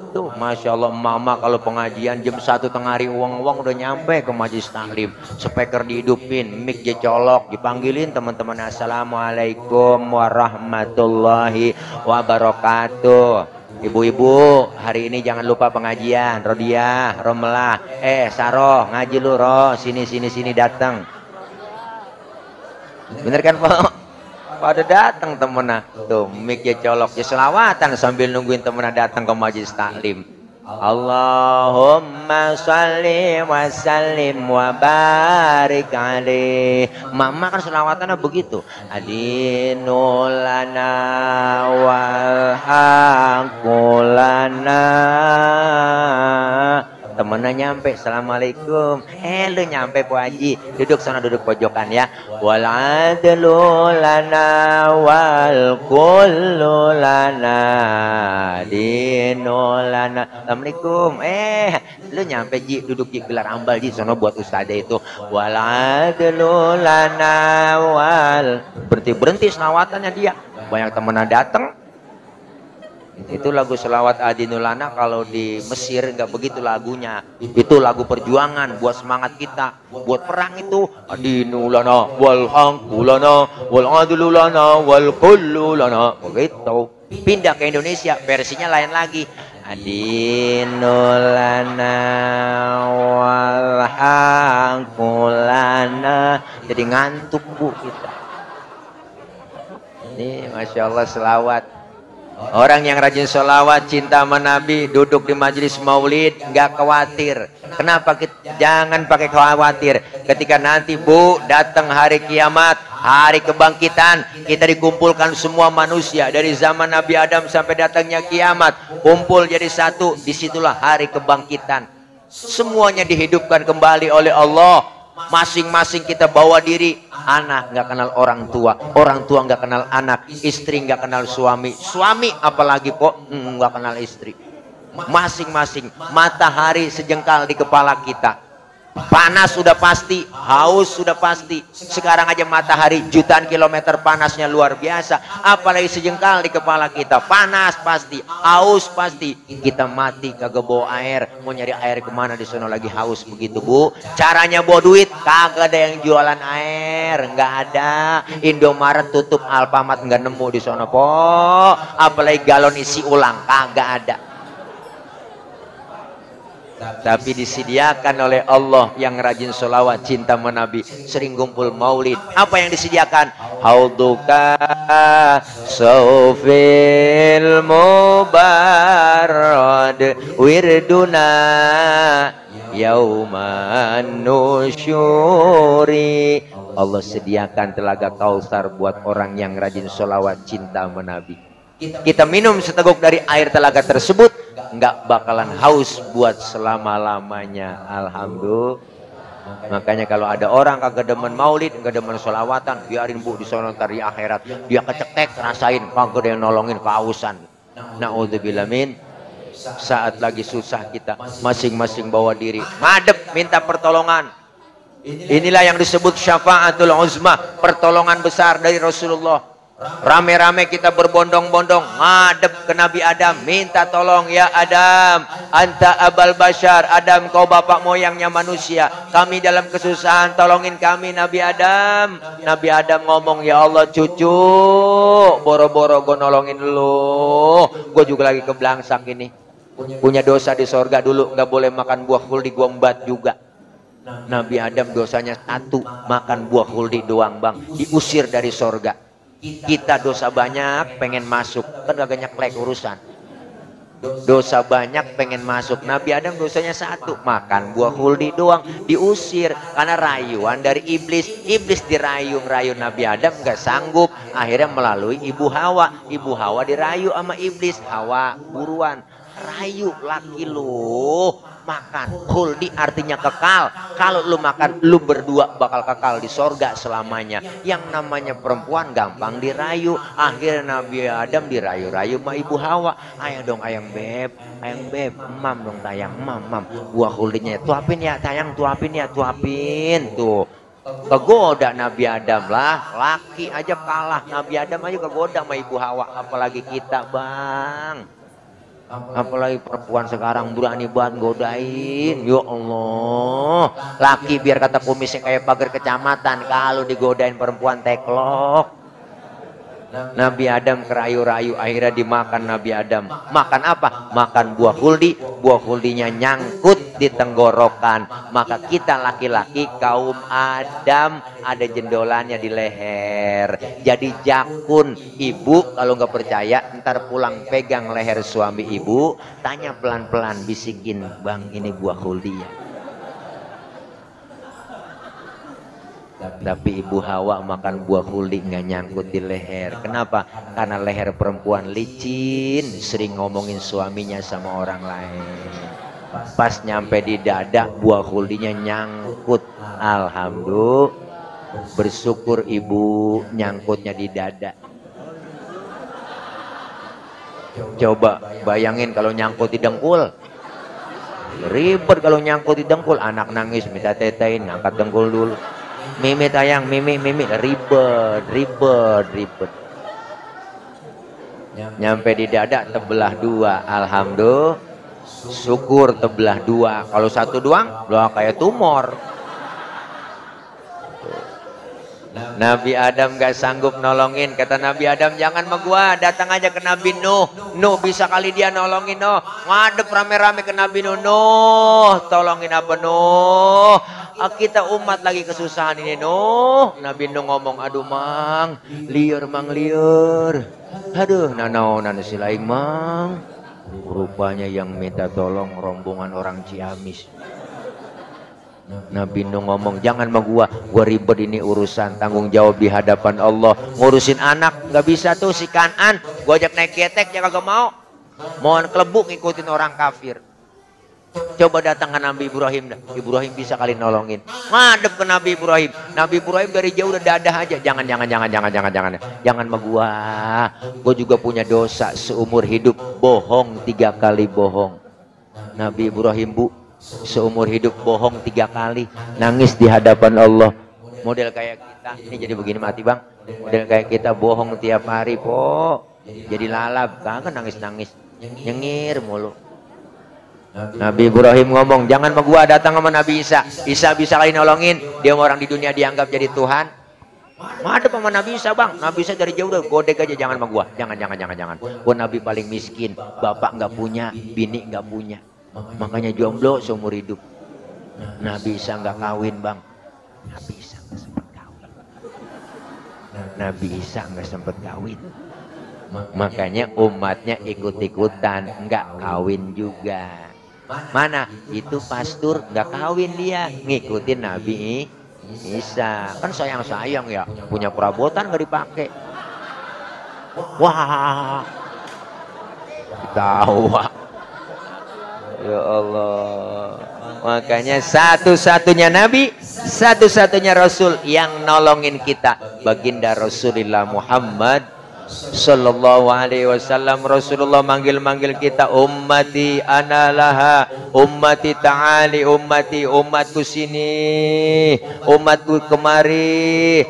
Tuh, Masya Allah, mama kalau pengajian jam 1 tengah hari uang-uang udah nyampe ke majelis taklim. Speaker dihidupin, mic dicolok, dipanggilin teman-teman. Assalamualaikum warahmatullahi wabarakatuh. Ibu-ibu, hari ini jangan lupa pengajian. Rodiah, Romelah, Saroh, ngaji lu Roh, sini datang. Bener kan Pak? Pada datang temennya tuh, mic-nya colok, ya selawatan sambil nungguin temennya datang ke majelis taklim. Allahumma sholli wa sallim wa barik alaih. Mama kan selawatannya begitu. Adinulana wal haqulana. Temennya nyampe, assalamualaikum. Lu nyampe Po Haji, duduk sana, duduk pojokan ya. Wal adlu lana wal kullu lana dinulana. Assalamualaikum. Lu nyampe Ji, duduk Ji, gelar ambal Ji, sono buat ustadzah itu. Wal adlu lana wal. Berhenti selawatannya dia. Banyak temennya datang. Itu lagu selawat Adinulana kalau di Mesir nggak begitu lagunya. Itu lagu perjuangan buat semangat kita buat perang itu. Adinulana wal hangkulana wal adululana wal kullulana. Begitu. Pindah ke Indonesia versinya lain lagi. Adinulana wal hangkulana. Jadi ngantuk bu kita. Ini Masya Allah selawat. Orang yang rajin sholawat, cinta sama Nabi, duduk di majelis maulid, nggak khawatir. Kenapa? Jangan pakai khawatir. Ketika nanti Bu datang hari kiamat, hari kebangkitan, kita dikumpulkan semua manusia dari zaman Nabi Adam sampai datangnya kiamat, kumpul jadi satu. Disitulah hari kebangkitan. Semuanya dihidupkan kembali oleh Allah. Masing-masing kita bawa diri. Anak nggak kenal orang tua nggak kenal anak, istri nggak kenal suami, suami apalagi kok nggak kenal istri. Masing-masing matahari sejengkal di kepala kita. Panas sudah pasti, haus sudah pasti. Sekarang aja matahari jutaan kilometer panasnya luar biasa, apalagi sejengkal di kepala kita. Panas pasti, haus pasti. Kita mati kagak bawa air, mau nyari air kemana? Di sono lagi haus begitu Bu. Caranya bawa duit, kagak ada yang jualan air, nggak ada. Indomaret tutup, Alfamart nggak nemu di sono po. Apalagi galon isi ulang, kagak ada. Tapi disediakan oleh Allah yang rajin sholawat, cinta Nabi, sering kumpul maulid. Apa yang disediakan? Hauduka saufil mubarad wirduna yauman nusyuri. Allah sediakan telaga Kausar buat orang yang rajin sholawat, cinta Nabi. Kita minum seteguk dari air telaga tersebut, nggak bakalan haus buat selama-lamanya. Alhamdulillah. Makanya kalau ada orang kagak demen maulid, kagak demen sholawatan, biarin Bu di sono, ntar di akhirat dia kecetek, rasain kagak ada yang nolongin, kehausan. Na'udzubillah min. Saat lagi susah kita masing-masing bawa diri, ngadep minta pertolongan. Inilah yang disebut syafaatul uzma, pertolongan besar dari Rasulullah. Rame-rame kita berbondong-bondong ngadep ke Nabi Adam, minta tolong, ya Adam, anta abal bashar, Adam kau bapak moyangnya manusia, kami dalam kesusahan, tolongin kami Nabi Adam. Nabi Adam ngomong, ya Allah cucu, boro-boro gue nolongin lu, gue juga lagi kebelangsak ini, punya dosa di sorga dulu, nggak boleh makan buah huldi, gue embat juga. Nabi Adam dosanya satu, makan buah huldi doang bang, diusir dari sorga. Kita dosa banyak pengen masuk, kan kagak nyeklek urusan. Dosa banyak pengen masuk. Nabi Adam dosanya satu, makan buah huldi doang, diusir karena rayuan dari iblis. Iblis dirayu-rayu Nabi Adam nggak sanggup, akhirnya melalui Ibu Hawa. Ibu Hawa dirayu sama iblis. Hawa buruan, rayu laki lu makan huldi, artinya kekal. Kalau lu makan, lu berdua bakal kekal di sorga selamanya. Yang namanya perempuan gampang dirayu. Akhirnya Nabi Adam dirayu-rayu sama Ibu Hawa. Ayo dong ayang beb, emam dong tayang, emam. Buah huldinya tuapin ya tayang, tuapin ya, tuapin tuh. Kegoda Nabi Adam lah, laki aja kalah, Nabi Adam aja kegoda sama Ibu Hawa, apalagi kita bang. Apalagi perempuan sekarang berani banget godain. Ya Allah, laki biar kata kumisnya kayak pagar kecamatan, kalau digodain perempuan teklok. Nabi Adam kerayu-rayu, akhirnya dimakan Nabi Adam. Makan apa? Makan buah huldi. Buah huldinya nyangkut di tenggorokan. Maka kita laki-laki kaum Adam ada jendolannya di leher, jadi jakun. Ibu kalau nggak percaya, ntar pulang pegang leher suami ibu, tanya pelan-pelan, bisikin, bang ini buah huldi ya. Tapi Ibu Hawa makan buah huldi nggak nyangkut di leher. Kenapa? Karena leher perempuan licin, sering ngomongin suaminya sama orang lain. Pas nyampe di dada, buah huldinya nyangkut. Alhamdulillah, bersyukur ibu nyangkutnya di dada. Coba bayangin kalau nyangkut di dengkul. Ribet kalau nyangkut di dengkul, anak nangis minta tetein, ngangkat dengkul dulu. Mimi tayang, mimi, ribet. Nyampe di dada terbelah dua, alhamdulillah, syukur terbelah dua. Kalau satu doang, kayak tumor. Nabi Adam gak sanggup nolongin. Kata Nabi Adam, jangan sama gua, datang aja ke Nabi Nuh. Nuh bisa kali dia nolongin. Nuh ngadep rame-rame ke Nabi Nuh. Nuh tolongin apa Nuh? Kita umat lagi kesusahan ini Nuh. Nabi Nuh ngomong, aduh mang, liur mang liur. Aduh nanau silaing mang. Rupanya yang minta tolong rombongan orang Ciamis. Nabi Nuh ngomong, jangan sama gua ribet ini urusan, tanggung jawab di hadapan Allah. Ngurusin anak nggak bisa tuh si Kanan, gua ajak naik ketek dia kagak mau. Mohon kelebuk ngikutin orang kafir. Coba datang ke Nabi Ibrahim dah. Ibrahim bisa kali nolongin. Ngadep ke Nabi Ibrahim. Nabi Ibrahim dari jauh udah dadah aja. Jangan sama gua juga punya dosa seumur hidup, bohong 3 kali bohong. Nabi Ibrahim bu seumur hidup bohong 3 kali, nangis di hadapan Allah. Model kayak kita ini jadi begini mati bang. Model kayak kita bohong tiap hari po, jadi lalap kangen nangis nyengir mulu. Nabi Ibrahim ngomong, jangan sama gua, datang sama Nabi Isa. Isa bisa kali nolongin, dia orang di dunia dianggap jadi Tuhan. Madep sama Nabi Isa bang. Nabi Isa dari jauh udah godek aja, jangan sama gua, jangan. Gua Nabi paling miskin, bapak nggak punya, bini nggak punya. Makanya jomblo seumur hidup. Nabi Isa nggak kawin bang. Nabi Isa nggak sempet kawin. Makanya umatnya ikut-ikutan nggak kawin juga. Mana itu pastur nggak kawin, dia ngikutin Nabi Isa. Kan sayang ya, punya perabotan nggak dipakai. Wah ketawa. Ya Allah. Makanya satu-satunya Nabi, satu-satunya Rasul yang nolongin kita, baginda Rasulullah Muhammad Sallallahu Alaihi Wasallam. Rasulullah manggil kita, ummati analaha, ummati ta'ali, ummati, umatku sini, umatku kemari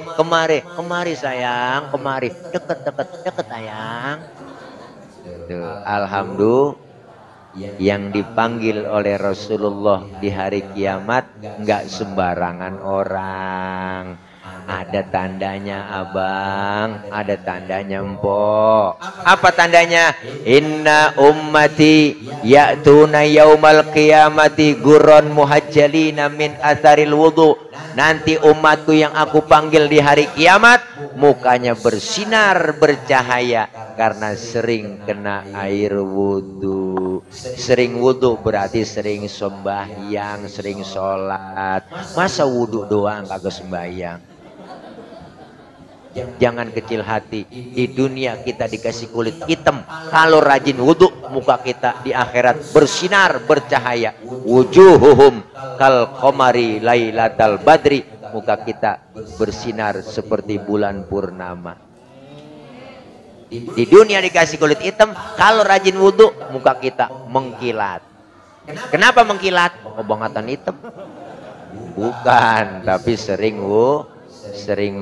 sayang, kemari, deket sayang. Tuh, alhamdulillah. Yang dipanggil oleh Rasulullah di hari kiamat nggak sembarangan orang. Ada tandanya abang, ada tandanya empok. Apa tandanya? Inna ummati ya'tuna yaumal qiyamati gurran muhajjalina min atharil wudu. Nanti umatku yang aku panggil di hari kiamat, mukanya bersinar bercahaya karena sering kena air wudhu. Sering wudhu berarti sering sembahyang, sering sholat. Masa wudhu doang kagak sembahyang? Jangan kecil hati. Di dunia kita dikasih kulit hitam, kalau rajin wudhu muka kita di akhirat bersinar bercahaya. Wujuhuhum kal qamari lailatal badri. Muka kita bersinar seperti bulan purnama. Di dunia dikasih kulit hitam, kalau rajin wudhu muka kita mengkilat. Kenapa mengkilat? Obongatan hitam? Bukan, tapi sering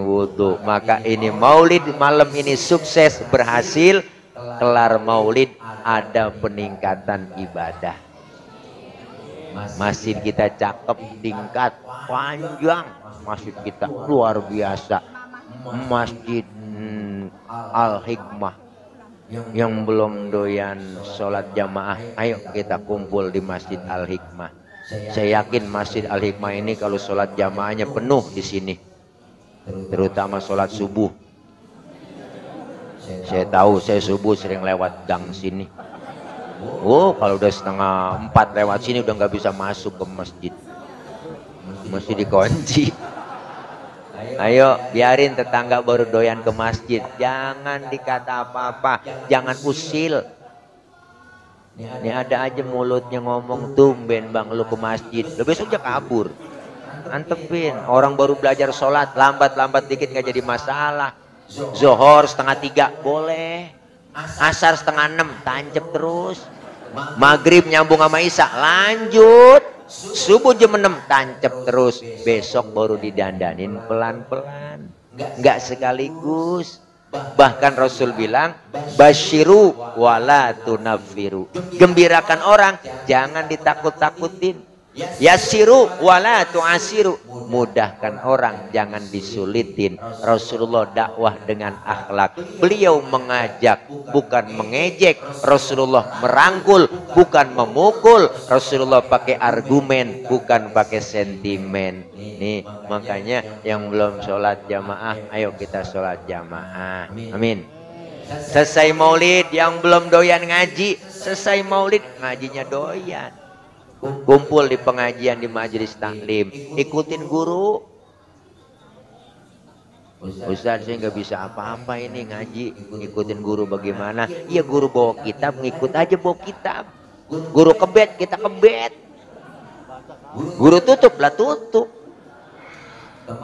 wudhu. Maka ini maulid malam ini sukses, berhasil. Kelar maulid ada peningkatan ibadah. Masjid kita cakep, tingkat panjang. Masjid kita luar biasa. Masjid Al-Hikmah. Yang belum doyan sholat jamaah, ayo kita kumpul di Masjid Al-Hikmah. Saya yakin Masjid Al-Hikmah ini kalau sholat jamaahnya penuh di sini, terutama sholat subuh. Saya tahu, saya subuh sering lewat gang sini. Oh, kalau udah 3:30 lewat sini udah nggak bisa masuk ke masjid, mesti dikunci. Ayo biarin tetangga baru doyan ke masjid, jangan dikata apa-apa, jangan usil. Ini ada aja mulutnya ngomong, tumben bang lu ke masjid, lu besok aja kabur. Antepin, orang baru belajar sholat, lambat-lambat dikit gak jadi masalah. Zohor 2:30 boleh, asar 5:30 tancep terus, maghrib nyambung sama isya lanjut, subuh jam 6 tancep terus. Besok baru didandanin pelan-pelan, nggak sekaligus. Bahkan Rasul bilang, basyiru wala tunaffiru, gembirakan orang, jangan ditakut-takutin. Yassiru wala tu'asiru. Mudahkan orang, jangan disulitin. Rasulullah dakwah dengan akhlak. Beliau mengajak, bukan mengejek. Rasulullah merangkul, bukan memukul. Rasulullah pakai argumen, bukan pakai sentimen. Nih, makanya yang belum sholat jamaah, ayo kita sholat jamaah. Amin. Selesai maulid, yang belum doyan ngaji, selesai maulid ngajinya doyan. Kumpul di pengajian di majelis taklim, ikutin guru. Ustaz, saya nggak bisa apa-apa ini ngaji, ngikutin guru bagaimana? Iya, guru bawa kitab, ngikut aja bawa kitab. Guru kebet, kita kebet. Guru tutup lah tutup.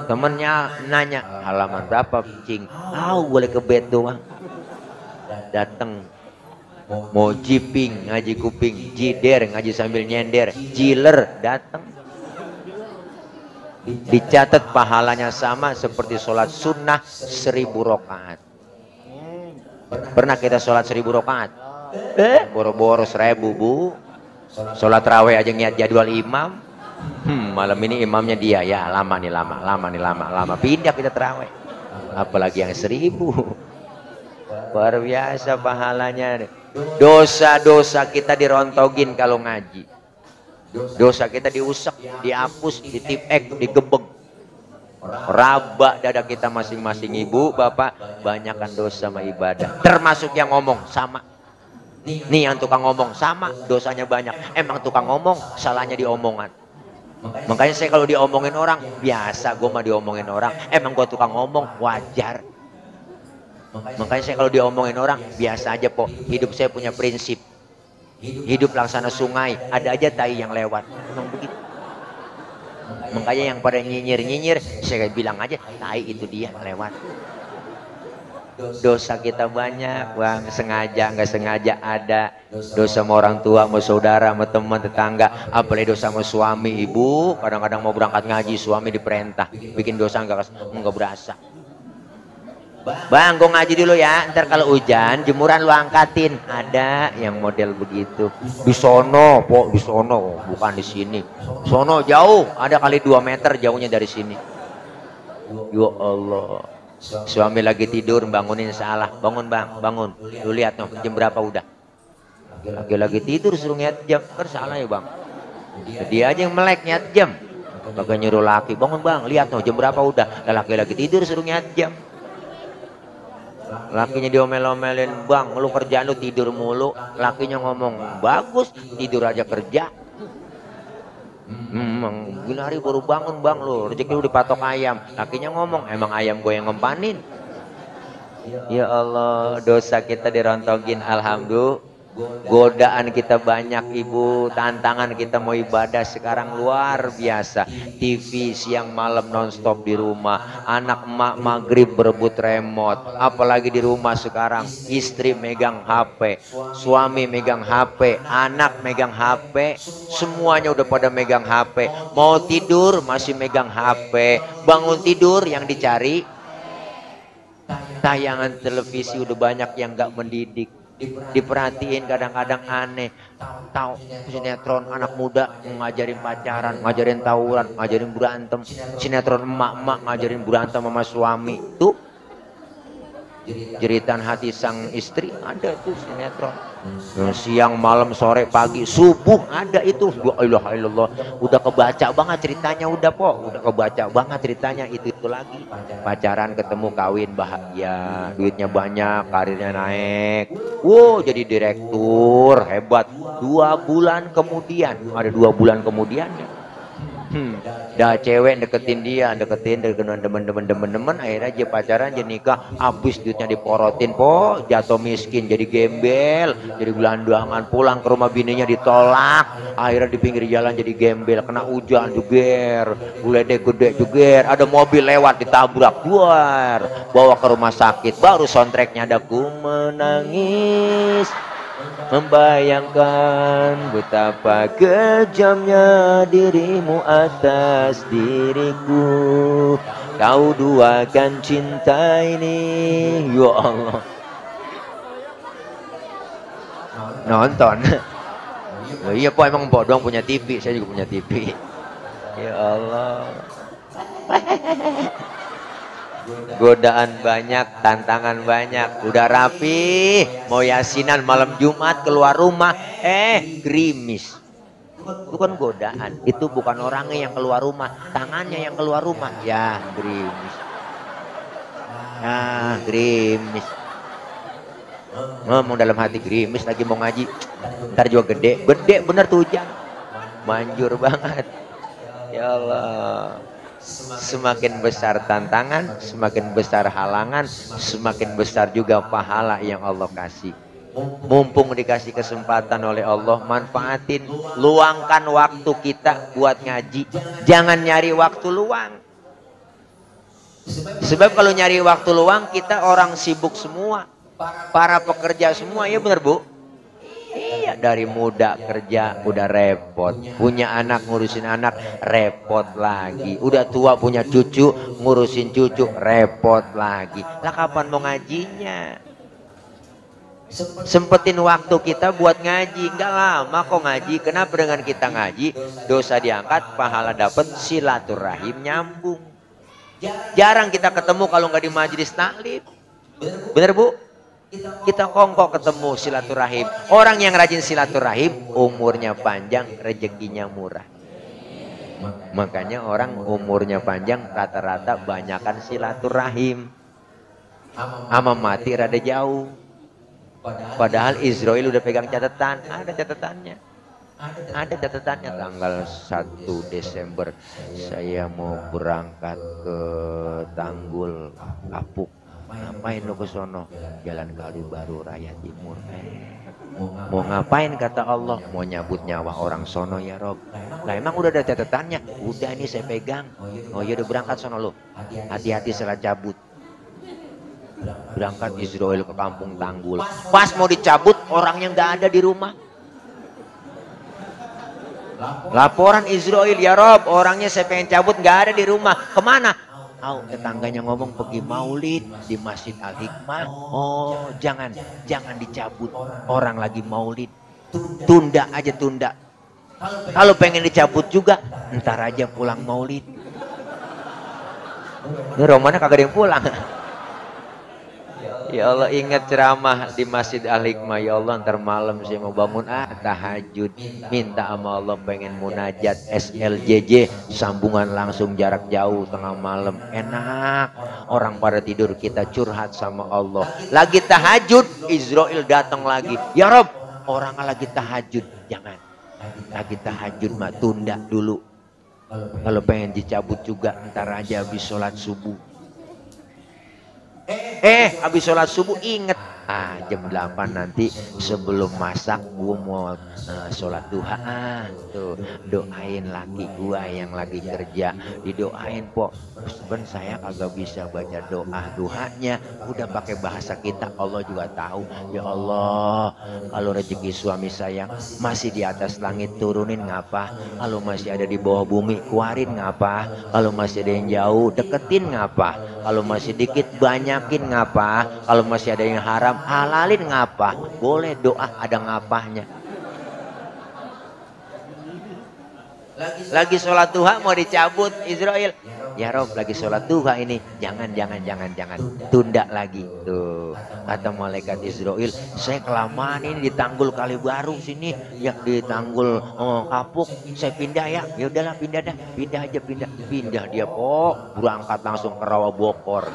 Temennya nanya, halaman berapa cing? Boleh kebet doang. Datang. Mau jiping, ngaji kuping, jider, ngaji sambil nyender, jiler, datang. Dicatat pahalanya sama seperti sholat sunnah 1000 rakaat. Pernah kita sholat 1000 rakaat? Boro-boro 1000 bu. Sholat raweh aja niat jadwal imam. Malam ini imamnya dia, ya lama. Pindah kita terawih. Apalagi yang 1000. Luar biasa pahalanya. Dosa-dosa kita dirontogin kalau ngaji. Dosa kita diusek, dihapus, ditipek, digebeg. Raba dada kita masing-masing, ibu, bapak. Banyakkan dosa sama ibadah. Termasuk yang ngomong, sama. Nih yang tukang ngomong, sama. Dosanya banyak. Emang tukang ngomong, salahnya di omongan. Makanya saya kalau diomongin orang, biasa gue mah diomongin orang. Emang gue tukang ngomong, wajar. Makanya saya kalau diomongin orang, biasa aja po. Hidup saya punya prinsip. Hidup laksana sungai, ada aja tai yang lewat. Memang begitu. Makanya yang pada nyinyir-nyinyir, saya bilang aja, tai itu dia lewat. Dosa kita banyak, bang. Sengaja, nggak sengaja ada. Dosa sama orang tua, sama saudara, sama teman, tetangga. Apalagi dosa sama suami, ibu. Kadang-kadang mau berangkat ngaji, suami diperintah. Bikin dosa nggak berasa. Bang, gue ngaji dulu ya. Ntar kalau hujan, jemuran lu angkatin. Ada yang model begitu. Di sono, po, di sono, bukan di sini. Sono jauh, ada kali 2 meter jauhnya dari sini. Ya Allah. Suami lagi tidur, bangunin salah. Bangun bang, bangun. Lu lihat no, jam berapa udah? Lagi tidur suruh ngiat jam, kan salah ya bang. Dia aja yang melek ngiat jam. Kagak nyuruh laki, bangun bang, lihat no, jam berapa udah? Laki tidur suruh ngiat jam. Lakinya diomel-omelin, bang lu kerjaan lu tidur mulu. Lakinya ngomong, bagus tidur aja kerja. Gila hari baru bangun bang, lu rezeki lu dipatok ayam. Lakinya ngomong, emang ayam gue yang ngempanin. Ya Allah, dosa kita dirontogin. Alhamdulillah. Godaan kita banyak ibu, tantangan kita mau ibadah sekarang luar biasa. TV siang malam nonstop di rumah, anak emak maghrib berebut remote. Apalagi di rumah sekarang, istri megang HP, suami megang HP, anak megang HP, semuanya udah pada megang HP. Mau tidur masih megang HP, bangun tidur yang dicari tayangan televisi. Udah banyak yang gak mendidik. Diperhatiin kadang-kadang aneh. Tahu sinetron anak muda ngajarin pacaran, ngajarin tawuran, ngajarin berantem. Sinetron emak-emak ngajarin berantem sama suami. Tuh jeritan hati sang istri ada tuh sinetron. Siang, malam, sore, pagi, subuh ada itu. La ilaha illallah. Udah kebaca banget ceritanya, udah kebaca banget ceritanya. Itu lagi. Pacaran, ketemu, kawin, bahagia, duitnya banyak, karirnya naik. Wow, jadi direktur, hebat. 2 bulan kemudian, ada 2 bulan kemudian ya. Dah cewek deketin demen-demen, akhirnya dia pacaran, dia nikah, habis duitnya diporotin, po, jatuh miskin, jadi gembel, jadi gelandangan, pulang ke rumah bininya ditolak, akhirnya di pinggir jalan jadi gembel, kena hujan juger, guledek gede juger, ada mobil lewat ditabrak, duar, bawa ke rumah sakit, baru soundtracknya ada ku menangis. Membayangkan betapa kejamnya dirimu atas diriku. Kau duakan cinta ini. Ya Allah. Nonton. Oh, iya po, emang Mpok doang punya TV, saya juga punya TV. Ya Allah. Godaan banyak, tantangan banyak. Udah rapi, mau yasinan malam Jumat keluar rumah, gerimis. Itu kan godaan. Itu bukan orangnya yang keluar rumah, tangannya yang keluar rumah. Ya, gerimis. Ya, gerimis. Ngomong dalam hati, gerimis lagi mau ngaji. Ntar juga gede, gede bener tuh hujan. Manjur banget. Ya Allah. Semakin besar tantangan, semakin besar halangan, semakin besar juga pahala yang Allah kasih. Mumpung dikasih kesempatan oleh Allah, manfaatin, luangkan waktu kita buat ngaji. Jangan nyari waktu luang. Sebab kalau nyari waktu luang, kita orang sibuk semua, para pekerja semua, ya bener Bu? Iya, dari muda kerja udah repot, punya anak ngurusin anak repot lagi, udah tua punya cucu ngurusin cucu repot lagi. Lah kapan mau ngajinya? Sempetin waktu kita buat ngaji, nggak lama kok ngaji. Kenapa dengan kita ngaji dosa diangkat, pahala dapat, silaturahim nyambung. Jarang kita ketemu kalau nggak di majelis taklim. Bener Bu? Kita kongkok ketemu silaturahim. Orang yang rajin silaturahim umurnya panjang, rezekinya murah. Makanya orang umurnya panjang rata-rata banyakan silaturahim. Ama mati rada jauh. Padahal Israel udah pegang catatan, ada catatannya. Ada catatannya tanggal 1 Desember saya mau berangkat ke Tanggul Kapuk. Ngapain lo ke sono? Jalan Kali Baru Raya Timur. Mau ngapain kata Allah? Mau nyabut nyawa orang sono ya Rob. Nah emang udah ada catatannya? Udah ini saya pegang. Oh ya udah berangkat sono lo. Hati-hati salah cabut. Berangkat Israel ke kampung Tanggul. Pas mau dicabut orangnya nggak ada di rumah. Laporan Israel, ya Rob, orangnya saya pengen cabut nggak ada di rumah. Kemana? Tetangganya ngomong pergi maulid di Masjid Al-Hikmah. Oh jangan dicabut, orang lagi maulid. Tunda aja, tunda. Kalau pengen dicabut juga ntar aja pulang maulid. Ini romannya kagak ada yang pulang. Ya Allah, ingat ceramah di Masjid Al-Hikmah. Ya Allah, ntar malam saya mau bangun tahajud, minta sama Allah pengen munajat SLJJ, sambungan langsung jarak jauh tengah malam. Enak, orang pada tidur kita curhat sama Allah. Lagi tahajud, Israel datang lagi. Ya Rob, orang lagi tahajud, jangan. Lagi tahajud mah tunda dulu. Kalau pengen dicabut juga ntar aja habis sholat subuh. Habis sholat subuh inget, jam 8 nanti sebelum masak gua mau sholat duha. Tuh doain laki gua yang lagi kerja, didoain po. Ben saya kagak bisa baca doa duhanya, udah pakai bahasa kita, Allah juga tahu. Ya Allah, kalau rezeki suami saya masih di atas langit turunin ngapa, kalau masih ada di bawah bumi keluarin ngapa, kalau masih ada yang jauh deketin ngapa, kalau masih dikit banyakin ngapa, kalau masih ada yang haram halalin ngapa. Boleh doa ada ngapahnya. Lagi sholat duha mau dicabut Israel. Ya Rob, lagi sholat duha ini, jangan tunda lagi. Tuh kata malaikat Israel, saya kelamaan ini di Tanggul Kali Baru sini, ya di Tanggul Kapuk, saya pindah ya. Ya udahlah pindah aja, pindah dia kok berangkat langsung ke Rawa Bokor.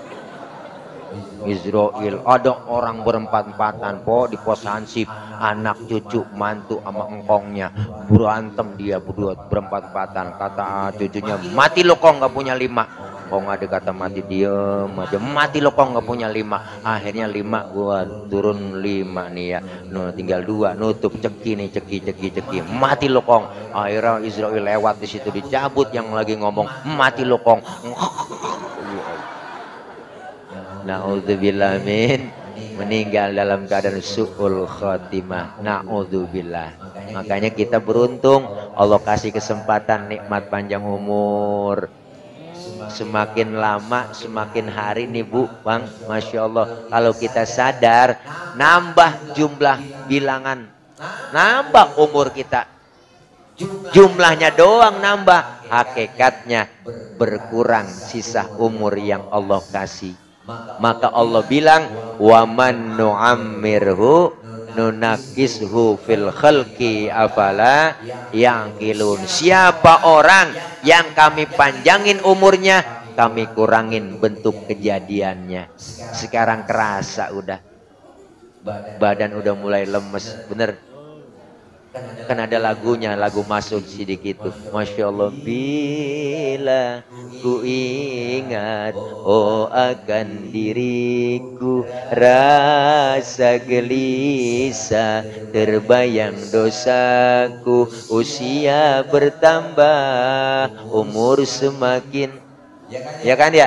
Israel ada orang berempat-empatan po di pos hansip, anak cucu mantu sama engkongnya berantem, dia berdua berempat-empatan. Kata cucunya, mati lo kong nggak punya 5. Kong ada kata mati, diem aja, mati lo kong nggak punya 5. Akhirnya 5 gua turun 5 nih ya, tinggal 2 nutup ceki nih, ceki mati lo kong. Akhirnya Israel lewat di situ dicabut, yang lagi ngomong mati lo kong. Na'udzubillah min, meninggal dalam keadaan su'ul khotimah. Na'udzubillah. Makanya kita beruntung Allah kasih kesempatan nikmat panjang umur. Semakin lama semakin hari nih Bu, Bang, Masya Allah. Kalau kita sadar nambah jumlah bilangan Nambah umur kita. Jumlahnya doang nambah, hakikatnya berkurang sisa umur yang Allah kasih. Maka Allah bilang, wa man nu'ammirhu nunakishu fil khalqi afala yaqilun. Siapa orang yang kami panjangin umurnya, kami kurangin bentuk kejadiannya. Sekarang kerasa udah, badan udah mulai lemes, bener. Kan ada lagunya, lagu masuk sedikit itu. Masya Allah, bila ku ingat oh akan diriku, rasa gelisah terbayang dosaku. Usia bertambah, umur semakin, ya kan ya,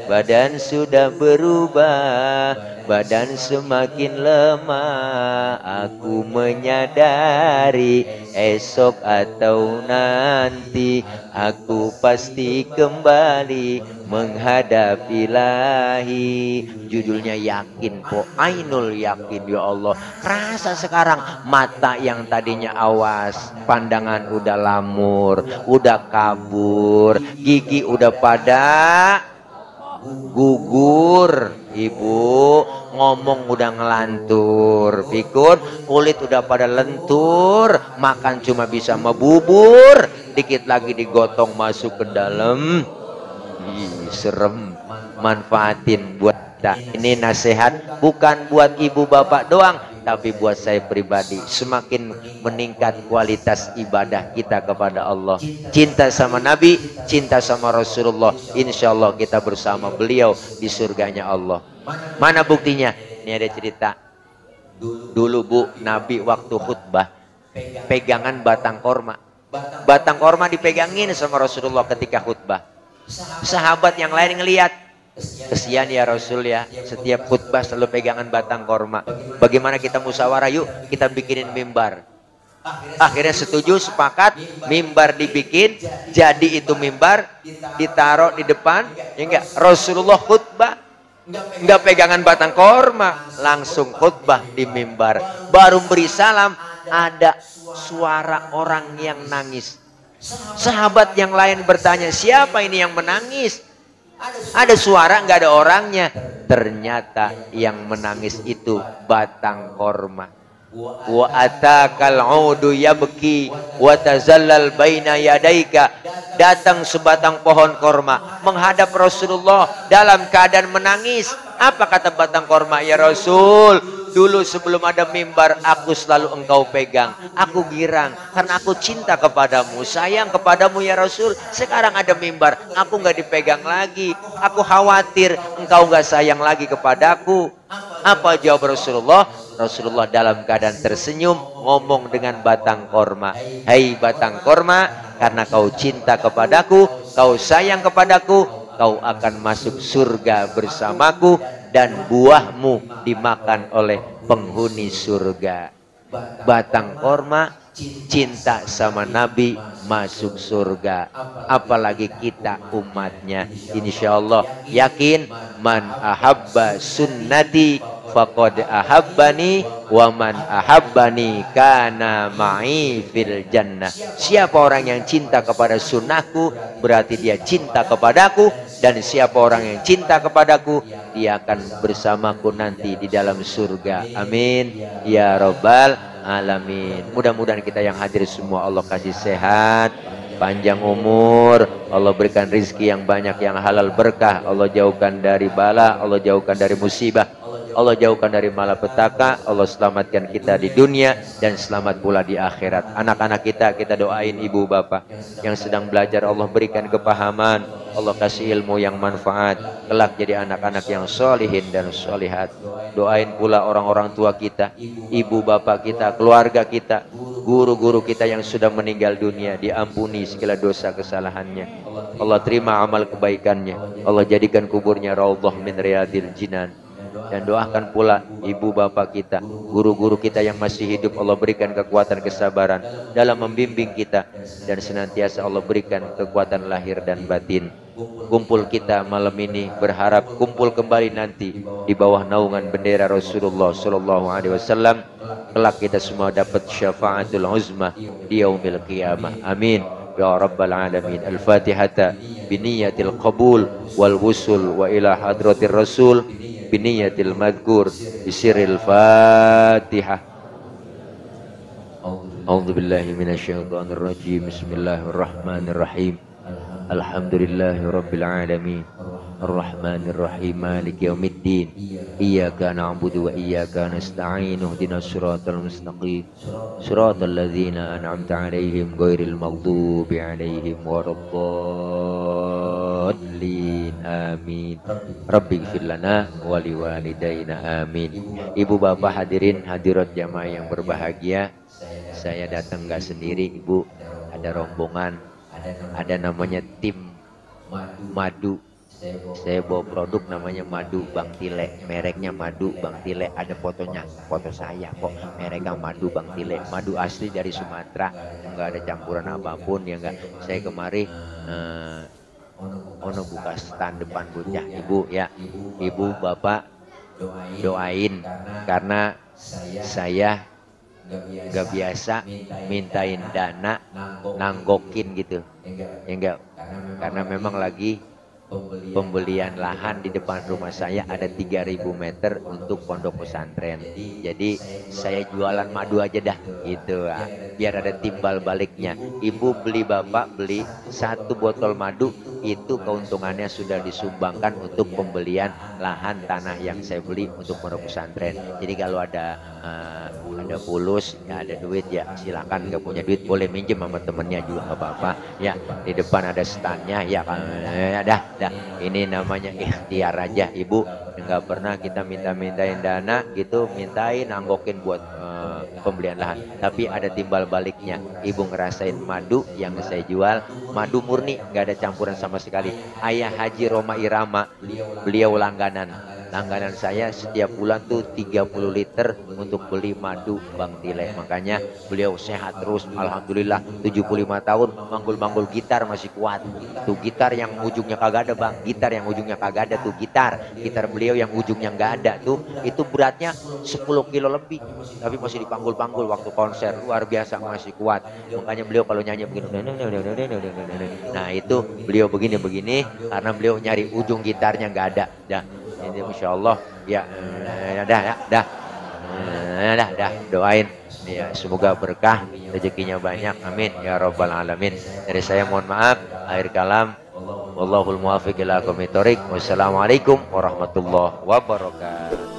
badan sudah berubah, badan semakin lemah. Aku menyadari esok atau nanti aku pasti kembali menghadap Ilahi. Judulnya yakin po, ainul yakin. Ya Allah, kerasa sekarang mata yang tadinya awas, pandangan udah lamur, udah kabur, gigi udah pada gugur, ibu ngomong udah ngelantur, pikun kulit udah pada lentur, makan cuma bisa mebubur, dikit lagi digotong masuk ke dalam. Ih, serem. Manfaatin buat kita. Ini nasihat bukan buat ibu bapak doang, tapi buat saya pribadi. Semakin meningkat kualitas ibadah kita kepada Allah, cinta sama Nabi, cinta sama Rasulullah, insya Allah kita bersama beliau di surganya Allah. Mana buktinya? Ini ada cerita. Dulu bu, Nabi waktu khutbah pegangan batang korma. Batang korma dipegangin sama Rasulullah ketika khutbah. Sahabat yang lain ngelihat, kesian ya Rasul ya, setiap khutbah selalu pegangan batang korma. Bagaimana kita musyawarah, yuk kita bikinin mimbar. Akhirnya setuju, sepakat, mimbar dibikin. Jadi itu mimbar ditaruh di depan, ya enggak, Rasulullah khutbah enggak pegangan batang korma, langsung khutbah di mimbar. Baru beri salam, ada suara orang yang nangis. Sahabat yang lain bertanya, siapa ini yang menangis? Ada suara, nggak ada orangnya. Ternyata yang menangis itu batang korma. Wa atakal udu yabki wa tazallal baina yadaika. Datang sebatang pohon korma menghadap Rasulullah dalam keadaan menangis. Apa kata batang korma? Ya Rasul, dulu sebelum ada mimbar aku selalu engkau pegang. Aku girang karena aku cinta kepadamu, sayang kepadamu ya Rasul. Sekarang ada mimbar, aku nggak dipegang lagi. Aku khawatir engkau nggak sayang lagi kepadaku. Apa jawab Rasulullah? Rasulullah dalam keadaan tersenyum ngomong dengan batang korma, hai batang korma, karena kau cinta kepadaku, kau sayang kepadaku, kau akan masuk surga bersamaku dan buahmu dimakan oleh penghuni surga. Batang korma cinta sama Nabi masuk surga, apalagi kita umatnya. Insya Allah yakin, man ahabba sunnati faqad ahabbani wa man ahabbani kana ma'i fil jannah. Siapa orang yang cinta kepada sunnahku berarti dia cinta kepadaku, dan siapa orang yang cinta kepadaku dia akan bersamaku nanti di dalam surga. Amin ya rabbal alamin. Mudah-mudahan kita yang hadir semua Allah kasih sehat, panjang umur, Allah berikan rizki yang banyak, yang halal berkah, Allah jauhkan dari bala, Allah jauhkan dari musibah, Allah jauhkan dari malapetaka, Allah selamatkan kita di dunia dan selamat pula di akhirat. Anak-anak kita doain ibu bapak yang sedang belajar, Allah berikan kepahaman, Allah kasih ilmu yang manfaat, kelak jadi anak-anak yang solihin dan solihat. Doain pula orang-orang tua kita, ibu bapak kita, keluarga kita, guru-guru kita yang sudah meninggal dunia, diampuni segala dosa kesalahannya, Allah terima amal kebaikannya, Allah jadikan kuburnya raudhah min riyadil jinan. Dan doakan pula ibu bapak kita, guru-guru kita yang masih hidup, Allah berikan kekuatan kesabaran dalam membimbing kita, dan senantiasa Allah berikan kekuatan lahir dan batin. Kumpul kita malam ini berharap kumpul kembali nanti di bawah naungan bendera Rasulullah SAW kelak kita semua dapat syafaatul uzma di yaumil qiyamah. Amin ya rabbal alamin. Al-Fatihata biniyatil qabul wal wusul wa ila hadratir rasul biniyatil madhkur bisiril Fatihah. A'udzu billahi minasyaitonir rajim. Bismillahirrahmanirrahim. Alhamdulillahirabbil alamin. Arrahmanir rahim. Maliki yaumiddin. Iyyaka na'budu wa iyyaka nasta'in. Ihdinas siratal mustaqim. Siratal ladzina an'amta 'alaihim ghairil maghdubi 'alaihim waladdallin. Amin. Rabbighfir lana wa liwalidayna. Amin. Ibu bapak hadirin hadirat jamaah yang berbahagia, saya datang nggak sendiri Ibu, ada rombongan, ada namanya tim madu. Saya bawa produk namanya madu Bang Tile, mereknya madu Bang Tile, ada fotonya, foto saya kok, mereknya madu Bang Tile, madu asli dari Sumatera, nggak ada campuran apapun ya enggak. Saya kemari ono buka stand depan bocah Ibu ya, Ibu bapak doain karena saya gak biasa mintain dana nanggokin gitu ya enggak, karena memang lagi pembelian lahan di depan rumah saya ada 3.000 meter untuk pondok pesantren, jadi saya jualan madu aja dah gitu biar ada timbal baliknya. Ibu beli, bapak beli 1 botol madu, itu keuntungannya sudah disumbangkan untuk pembelian lahan tanah yang saya beli untuk pondok pesantren. Jadi kalau ada fulus ya, ada duit ya silakan, nggak punya duit boleh minjem sama temennya juga nggak apa-apa ya. Di depan ada standnya ya, dah ini namanya ikhtiar aja Ibu, nggak pernah kita mintain dana gitu, mintain nanggokin buat pembelian lahan, tapi ada timbal baliknya. Ibu ngerasain madu yang saya jual, madu murni, nggak ada campuran sama sekali. Ayah Haji Roma Irama, beliau langganan saya setiap bulan tuh 30 liter untuk beli madu Bang Tile, makanya beliau sehat terus alhamdulillah. 75 tahun manggul-manggul gitar masih kuat. Tuh gitar yang ujungnya kagak ada Bang, gitar yang ujungnya kagak ada tuh gitar beliau yang ujungnya nggak ada tuh, itu beratnya 10 kilo lebih tapi masih dipanggul-panggul waktu konser, luar biasa masih kuat. Makanya beliau kalau nyanyi begini, nah itu beliau begini karena beliau nyari ujung gitarnya nggak ada. Ini Masya Allah ya, dah doain ya, semoga berkah rezekinya banyak, amin ya rabbal alamin. Dari saya mohon maaf, akhir kalam, wallahul muwaffiq ila aqwamit thoriq. Wassalamualaikum warahmatullahi wabarakatuh.